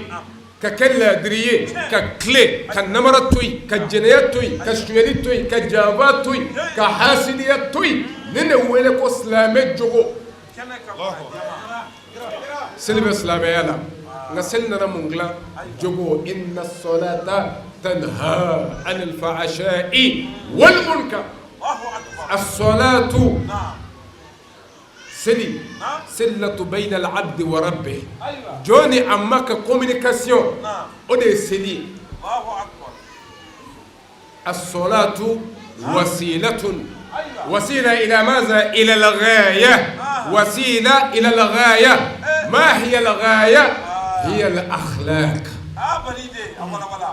ka kɛ laadiri ye, ka tile, ka namara to yen, ka jɛnɛya to yen, ka sonyali to yen, ka janfa to yen, ka hasidiya to yen, nin de wele ko silamɛ jogo. Seli bɛ silamɛya la, nka seli nana mun dilan? Jogo. إن الصلاة تنهى عن الفحشاء والمنكر. الصلاة Seli silatu bayna al-abdi wa rabbi, jɔn ni a ma ka communication, o de ye seli ye. As-salatu wasilatun, wasila ila maza? Ila al-ghaya, wasila ila al-ghaya. Ma hiya al-ghaya? Hiya al-akhlaq.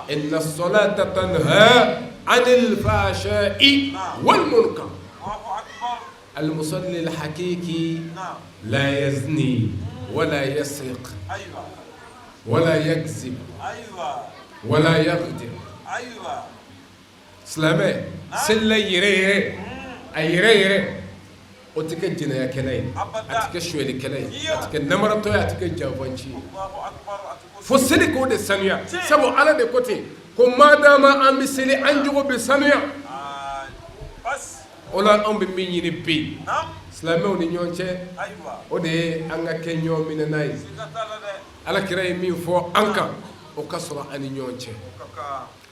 Inna as-salata tanha anil fahsha'i wal munkar. Al-musalli al-hakiki la yazni wala yasriq wala yakzib wala yaghdir. Silamɛ selila yɛrɛ yɛrɛ, a yɛrɛ yɛrɛ, o tɛ kɛ jɛnɛyakɛla ye, a tɛ kɛ sonyɛlikɛla ye, a tɛ kɛ namaratɔ ye, a tɛ kɛ janfanci ye. Fo seli k'o de sanuya, sabu Ala de ko ten ko madama an bɛ seli, an jogo bɛ sanuya. O la anw bɛ min ɲini bi silamɛw ni ɲɔgɔn cɛ, o de ye an ka kɛ ɲɔgɔn minɛna ye. Ala kira ye min fɔ an kan, o ka sɔrɔ an ni ɲɔgɔn cɛ,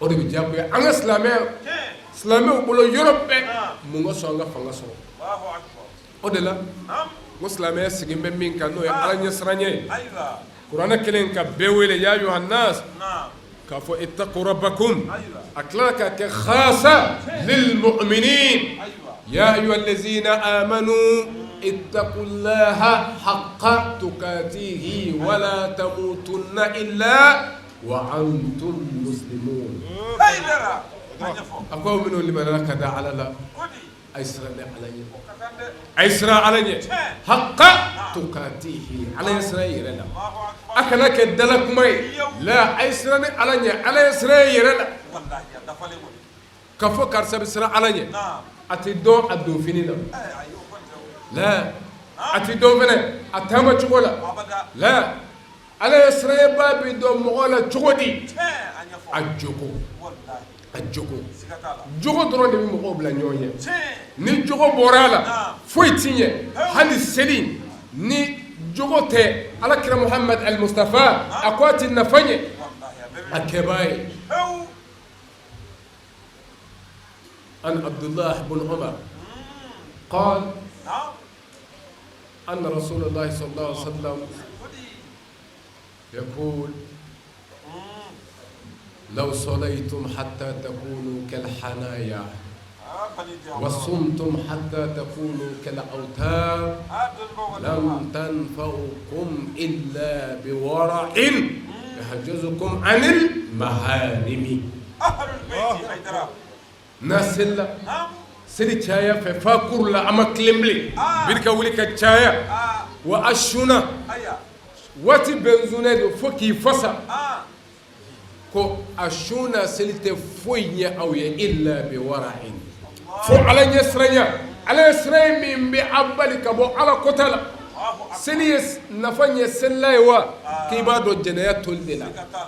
o de bɛ diyagoya an ka silamɛw bolo yɔrɔ bɛɛ. Mun ka sɔn an ka fanga sɔrɔ? O de la ko silamɛya sigilen bɛ min kan, n'o ye Ala ɲɛsiranɲɛ ye. Kuranɛ kelen ka bɛɛ wele ya ayuha nas, k'a fɔ ittaqu rabbakum, a tilala k'a kɛ khasa lil mu'minin, ya ayuha allazina amanu ittaqullaha haqqa tuqatihi wala tamutunna illa wa antum muslimun. A ko aw minnu limaniyara ka da Ala la, a ye siran Ala ɲɛ, a ye siran Ala ɲɛ haqqa tuqatihi, Ala ɲɛ siran yɛrɛ la, a kana kɛ dala kuma ye la, a ye siran ni Ala ɲɛ, Ala ɲɛ siran yɛrɛ la. Ka fɔ karisa bɛ siran Ala ɲɛ, a tɛ dɔn a donfini na la, a tɛ dɔn fana a taama cogo la la. Ala ɲɛ siranyɛbaa bɛ dɔn mɔgɔ la cogo di? A jogo, a jogo, jogo dɔrɔn de bɛ mɔgɔw bila ɲɔgɔn ye. Ni jogo bɔra a la, foyi tɛ ɲɛ. Hali seli, ni jogo tɛ, Ala kira Muhamad al-Mustafa a ko a tɛ nafa ɲɛ a kɛbaa ye. An Abdullah ibn Umar qala anna Rasulullah sallallahu alaihi wasallam yaqul law salaytum hatta takunu kal hanaya wa sumtum hatta takunu kal awtar lam tanfa'ukum illa biwara'in yahjuzukum anil maharimi. N'a selila seli caya fɛ fa kuru la, a ma tilen bilen, biri ka wuli ka caya wa a sunna waati bɛɛ, n sunnen don fo k'i fasa, ko a sun na seli tɛ foyi ɲɛ aw ye illa bi wara'in, fo Ala ɲɛ siranya, Ala ɲɛ siranya min bɛ a bali ka bɔ Ala kota la. Seli ye nafa ɲɛ selila ye wa k'i b'a dɔn jɛnɛya toli de la,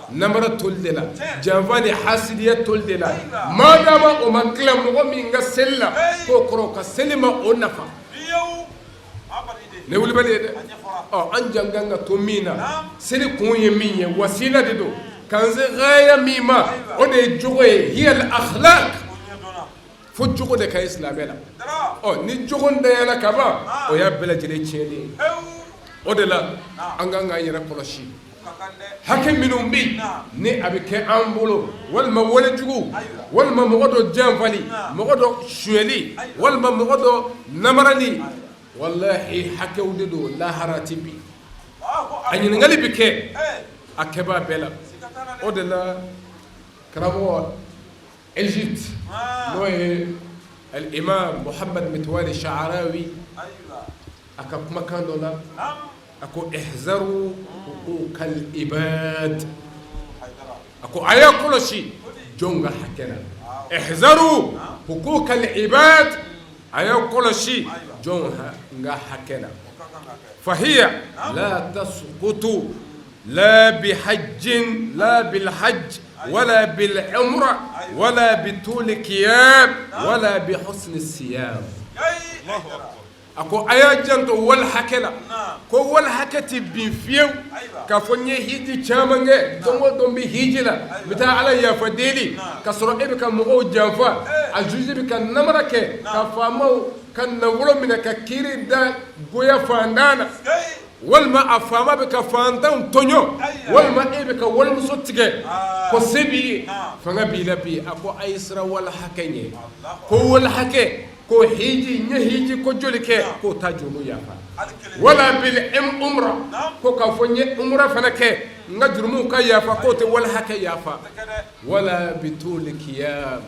namara toli de la, janfa ni hasidiya toli de la. Madama o ma tila mɔgɔ min ka seli la, k'o kɔrɔ ka seli ma o nafa ne wulibali ye dɛ. Ɔ, an jan kan ka to min na, seli kun ye min ye, wasila de don k'an se gaya min ma, o de ye jogo ye, hiya al akhlaq. Fo jogo de ka ye silamɛ la. Ɔ, ni jogo ntanyana ka ban, o y'a bɛɛ lajɛlen tiɲɛnen ye. O de la an kan k'an yɛrɛ kɔlɔsi hakɛ minnu bɛ yen ni a bɛ kɛ an bolo, walima walejugu, walima mɔgɔ dɔ janfali, mɔgɔ dɔ sonyɛli, walima mɔgɔ dɔ namarali. Walahi, hakɛw de don, lahara tɛ bi, a ɲininkali bɛ kɛ a kɛbaa bɛɛ la. O de la karamɔgɔ Égypte, n'o ye al-imam Muhammad Mitwali Sha'arawi, a ka kumakan dɔ la, a ko ihzaru huquqal ibad, a ko a y'a kɔlɔsi jɔnw ka hakɛ la. Ihzaru huquqal ibad, a y'a kɔlɔsi jɔnw ka hakɛ la. Fahiya la tasqutu la bi hajjin la bil hajj wala bil umra wala bi tuli qiyam wala bi husni siyam. A ko a y'a janto wali hakɛ la, ko wali hakɛ tɛ bin fiyewu k'a fɔ n ye hiji caman kɛ, don o don n bɛ hiji la, n bɛ taa Ala yafa deli, ka sɔrɔ e bɛ ka mɔgɔw janfa, a juge bɛ ka namara kɛ ka faamaw ka nafolo minɛ ka kiiri da goya faantan na walima a faama bɛ ka faantanw tɔɲɔ walima e bɛ ka walimuso tigɛ ko se b'i ye fanga b'i la bi a ko a ye siran wali hakɛ ɲɛ ko wali hakɛ ko hiji n ye hiji ko joli kɛ k'o t'a jurumu yafa wala bil umra ko k'a fɔ n ye umra fana kɛ n ka jurumuw ka yafa k'o tɛ wali hakɛ yafa wala bituli kiyam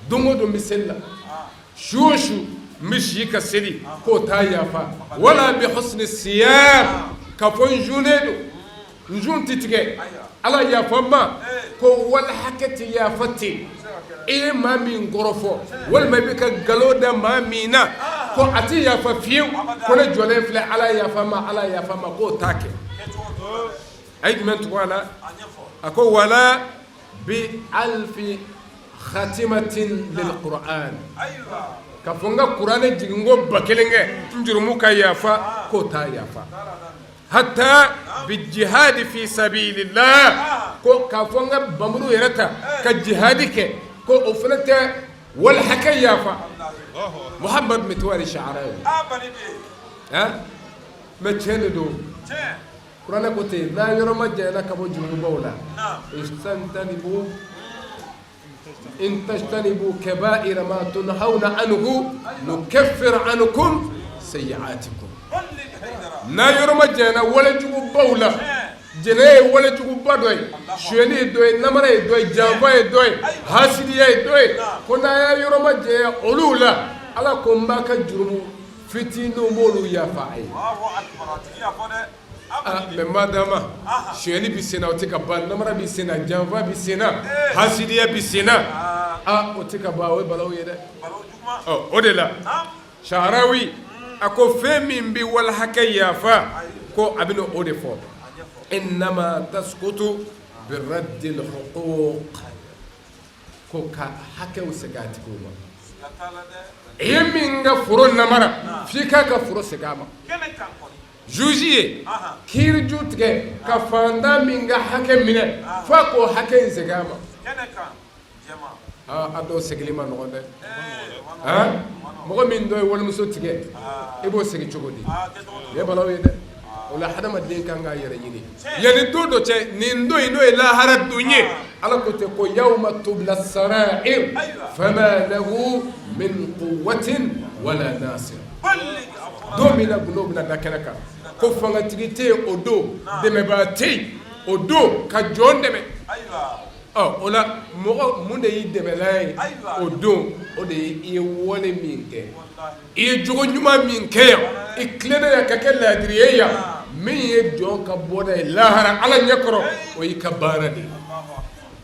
don o don n bɛ seli la su o su n bɛ si ka seli k'o t'a yafa wala bi husni siyam k'a fɔ n sunnen don n sun tɛ tigɛ ala yafa n ma ko wali hakɛ tɛ yafa ten i ye maa min kɔrɔfɔ walima i bɛ ka nkalon da maa min na ko a tɛ yafa fiyewu ko ne jɔlen filɛ ala yafa n ma ala yafa n ma k'o t'a kɛ a ye jumɛn tugu a la a ko wala bi alfi khatimatin lil qur'an ka fɔ n ka kuranɛ jiginko 1000 kɛ n jurumu ka yafa k'o t'a yafa hatta bi jihadi fi sabilillah ko k'a fɔ n ka bamuru yɛrɛ ta ka jihadi kɛ ko o fana tɛ wali hakɛ yafa Muhamadu Mitwali Sha'arawi mais tiɲɛ de don kuranɛ ko ten n'a yɔrɔ majanyana ka bɔ jurumubaw la ijtanibu in tajtanibu kaba'ira ma tunhawna anhu nukaffir ankum sayyi'atikum n'a yɔrɔ majanyana walejugubaw la jɛnɛya ye walejuguba dɔ ye sonyɛni ye dɔ ye namara ye dɔ ye janfa ye dɔ ye hasidiya ye dɔ ye ko n'a y'a yɔrɔ majanya olu la ala ko n b'a ka jurumu fitininw b'olu yafa a ye mais madama sonyɛli bɛ sen na o tɛ ka ban namara bɛ sen na janfa bɛ sen na hasidiya bɛ sen na aa o tɛ ka ban o ye balawu ye dɛ ɔ o de la Sha'arawi a ko fɛn min bɛ wali hakɛ yafa ko a bɛna o de fɔ innama tasqutu bi raddil huquq ko ka hakɛw segin a tigiw ma i ye min ka foro namara f'i k'a ka foro segin a ma juge ye kiiriju tigɛ ka faantan min ka hakɛ minɛ f'a k'o hakɛ in segin a ma a dɔw seginli man nɔgɔn dɛ mɔgɔ min dɔ ye walimuso tigɛ i b'o segin cogo di nin ye balawu ye dɛ o la hadamaden kan k'a yɛrɛ ɲini yanni don dɔ cɛ nin don in n'o ye lahara don ye ala ko ten ko yawma tubla sarair fama lahu min quwwatin wala nasir don min na gundo bɛna da kɛnɛ kan ko fangatigi tɛ yen o don dɛmɛbaa tɛ yen o don ka jɔn dɛmɛ ɔ o la mɔgɔ mun de y'i dɛmɛlan ye o don o de ye i ye wale min kɛ i ye jogo ɲuman min kɛ yan i tilennen yan ka kɛ laadiri ye yan min ye jɔn ka bɔda ye lahara ala ɲɛkɔrɔ o y'i ka baara de ye.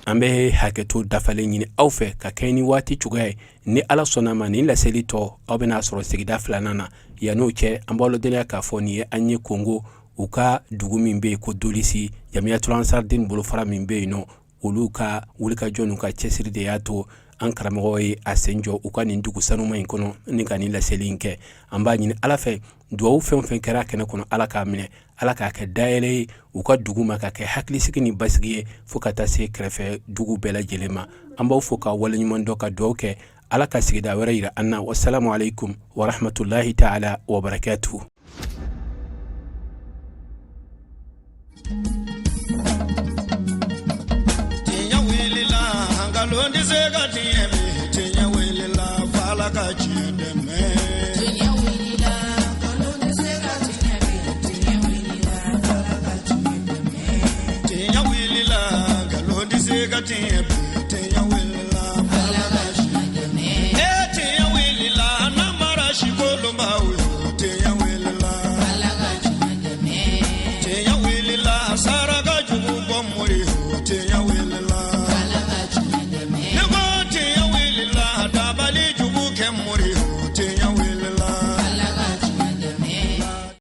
An bɛ hakɛto dafalen ɲini aw fɛ ka kɛɲɛ ni waati cogoya ye ni ala sɔnna ma nin laseli tɔ aw bɛna sɔrɔ sigida filanan na yann'o cɛ an b'aw ladɔnniya k'a fɔ nin ye an ye Kongo u ka dugu min bɛ yen ko Dolisi Jamiyatul Ansardine bolofara min bɛ yen nɔ olu ka wulikajɔ n'u ka cɛsiri de y'a to an karamɔgɔ ye a sen jɔ u ka nin dugu sanuma in kɔnɔ ni ka nin laseli in kɛ an b'a ɲini ala fɛ dugawu fɛn o fɛn kɛra kɛnɛ kɔnɔ ala k'a minɛ ala k'a kɛ dayɛlɛ ye u ka dugu ma ka kɛ hakilisigi ni basigi ye fo ka taa se kɛrɛfɛ dugu bɛɛ lajɛlen ma an b'aw fo ka waleɲuman dɔn ka dugawu kɛ ala ka sigida wɛrɛ yira an na wasalamu aleykum warahmatulahi taala wabarakatuhu. Tiɲɛ wulila nkalon tɛ se ka tiɲɛ bi tiɲɛ wulila f'Ala ka tiɲɛ dɛmɛ. Tiɲɛ wulila nkalon tɛ se ka tiɲɛ bi tiɲɛ wulila f'Ala ka tiɲɛ dɛmɛ. Tiɲɛ wulila nkalon tɛ se ka tiɲɛ.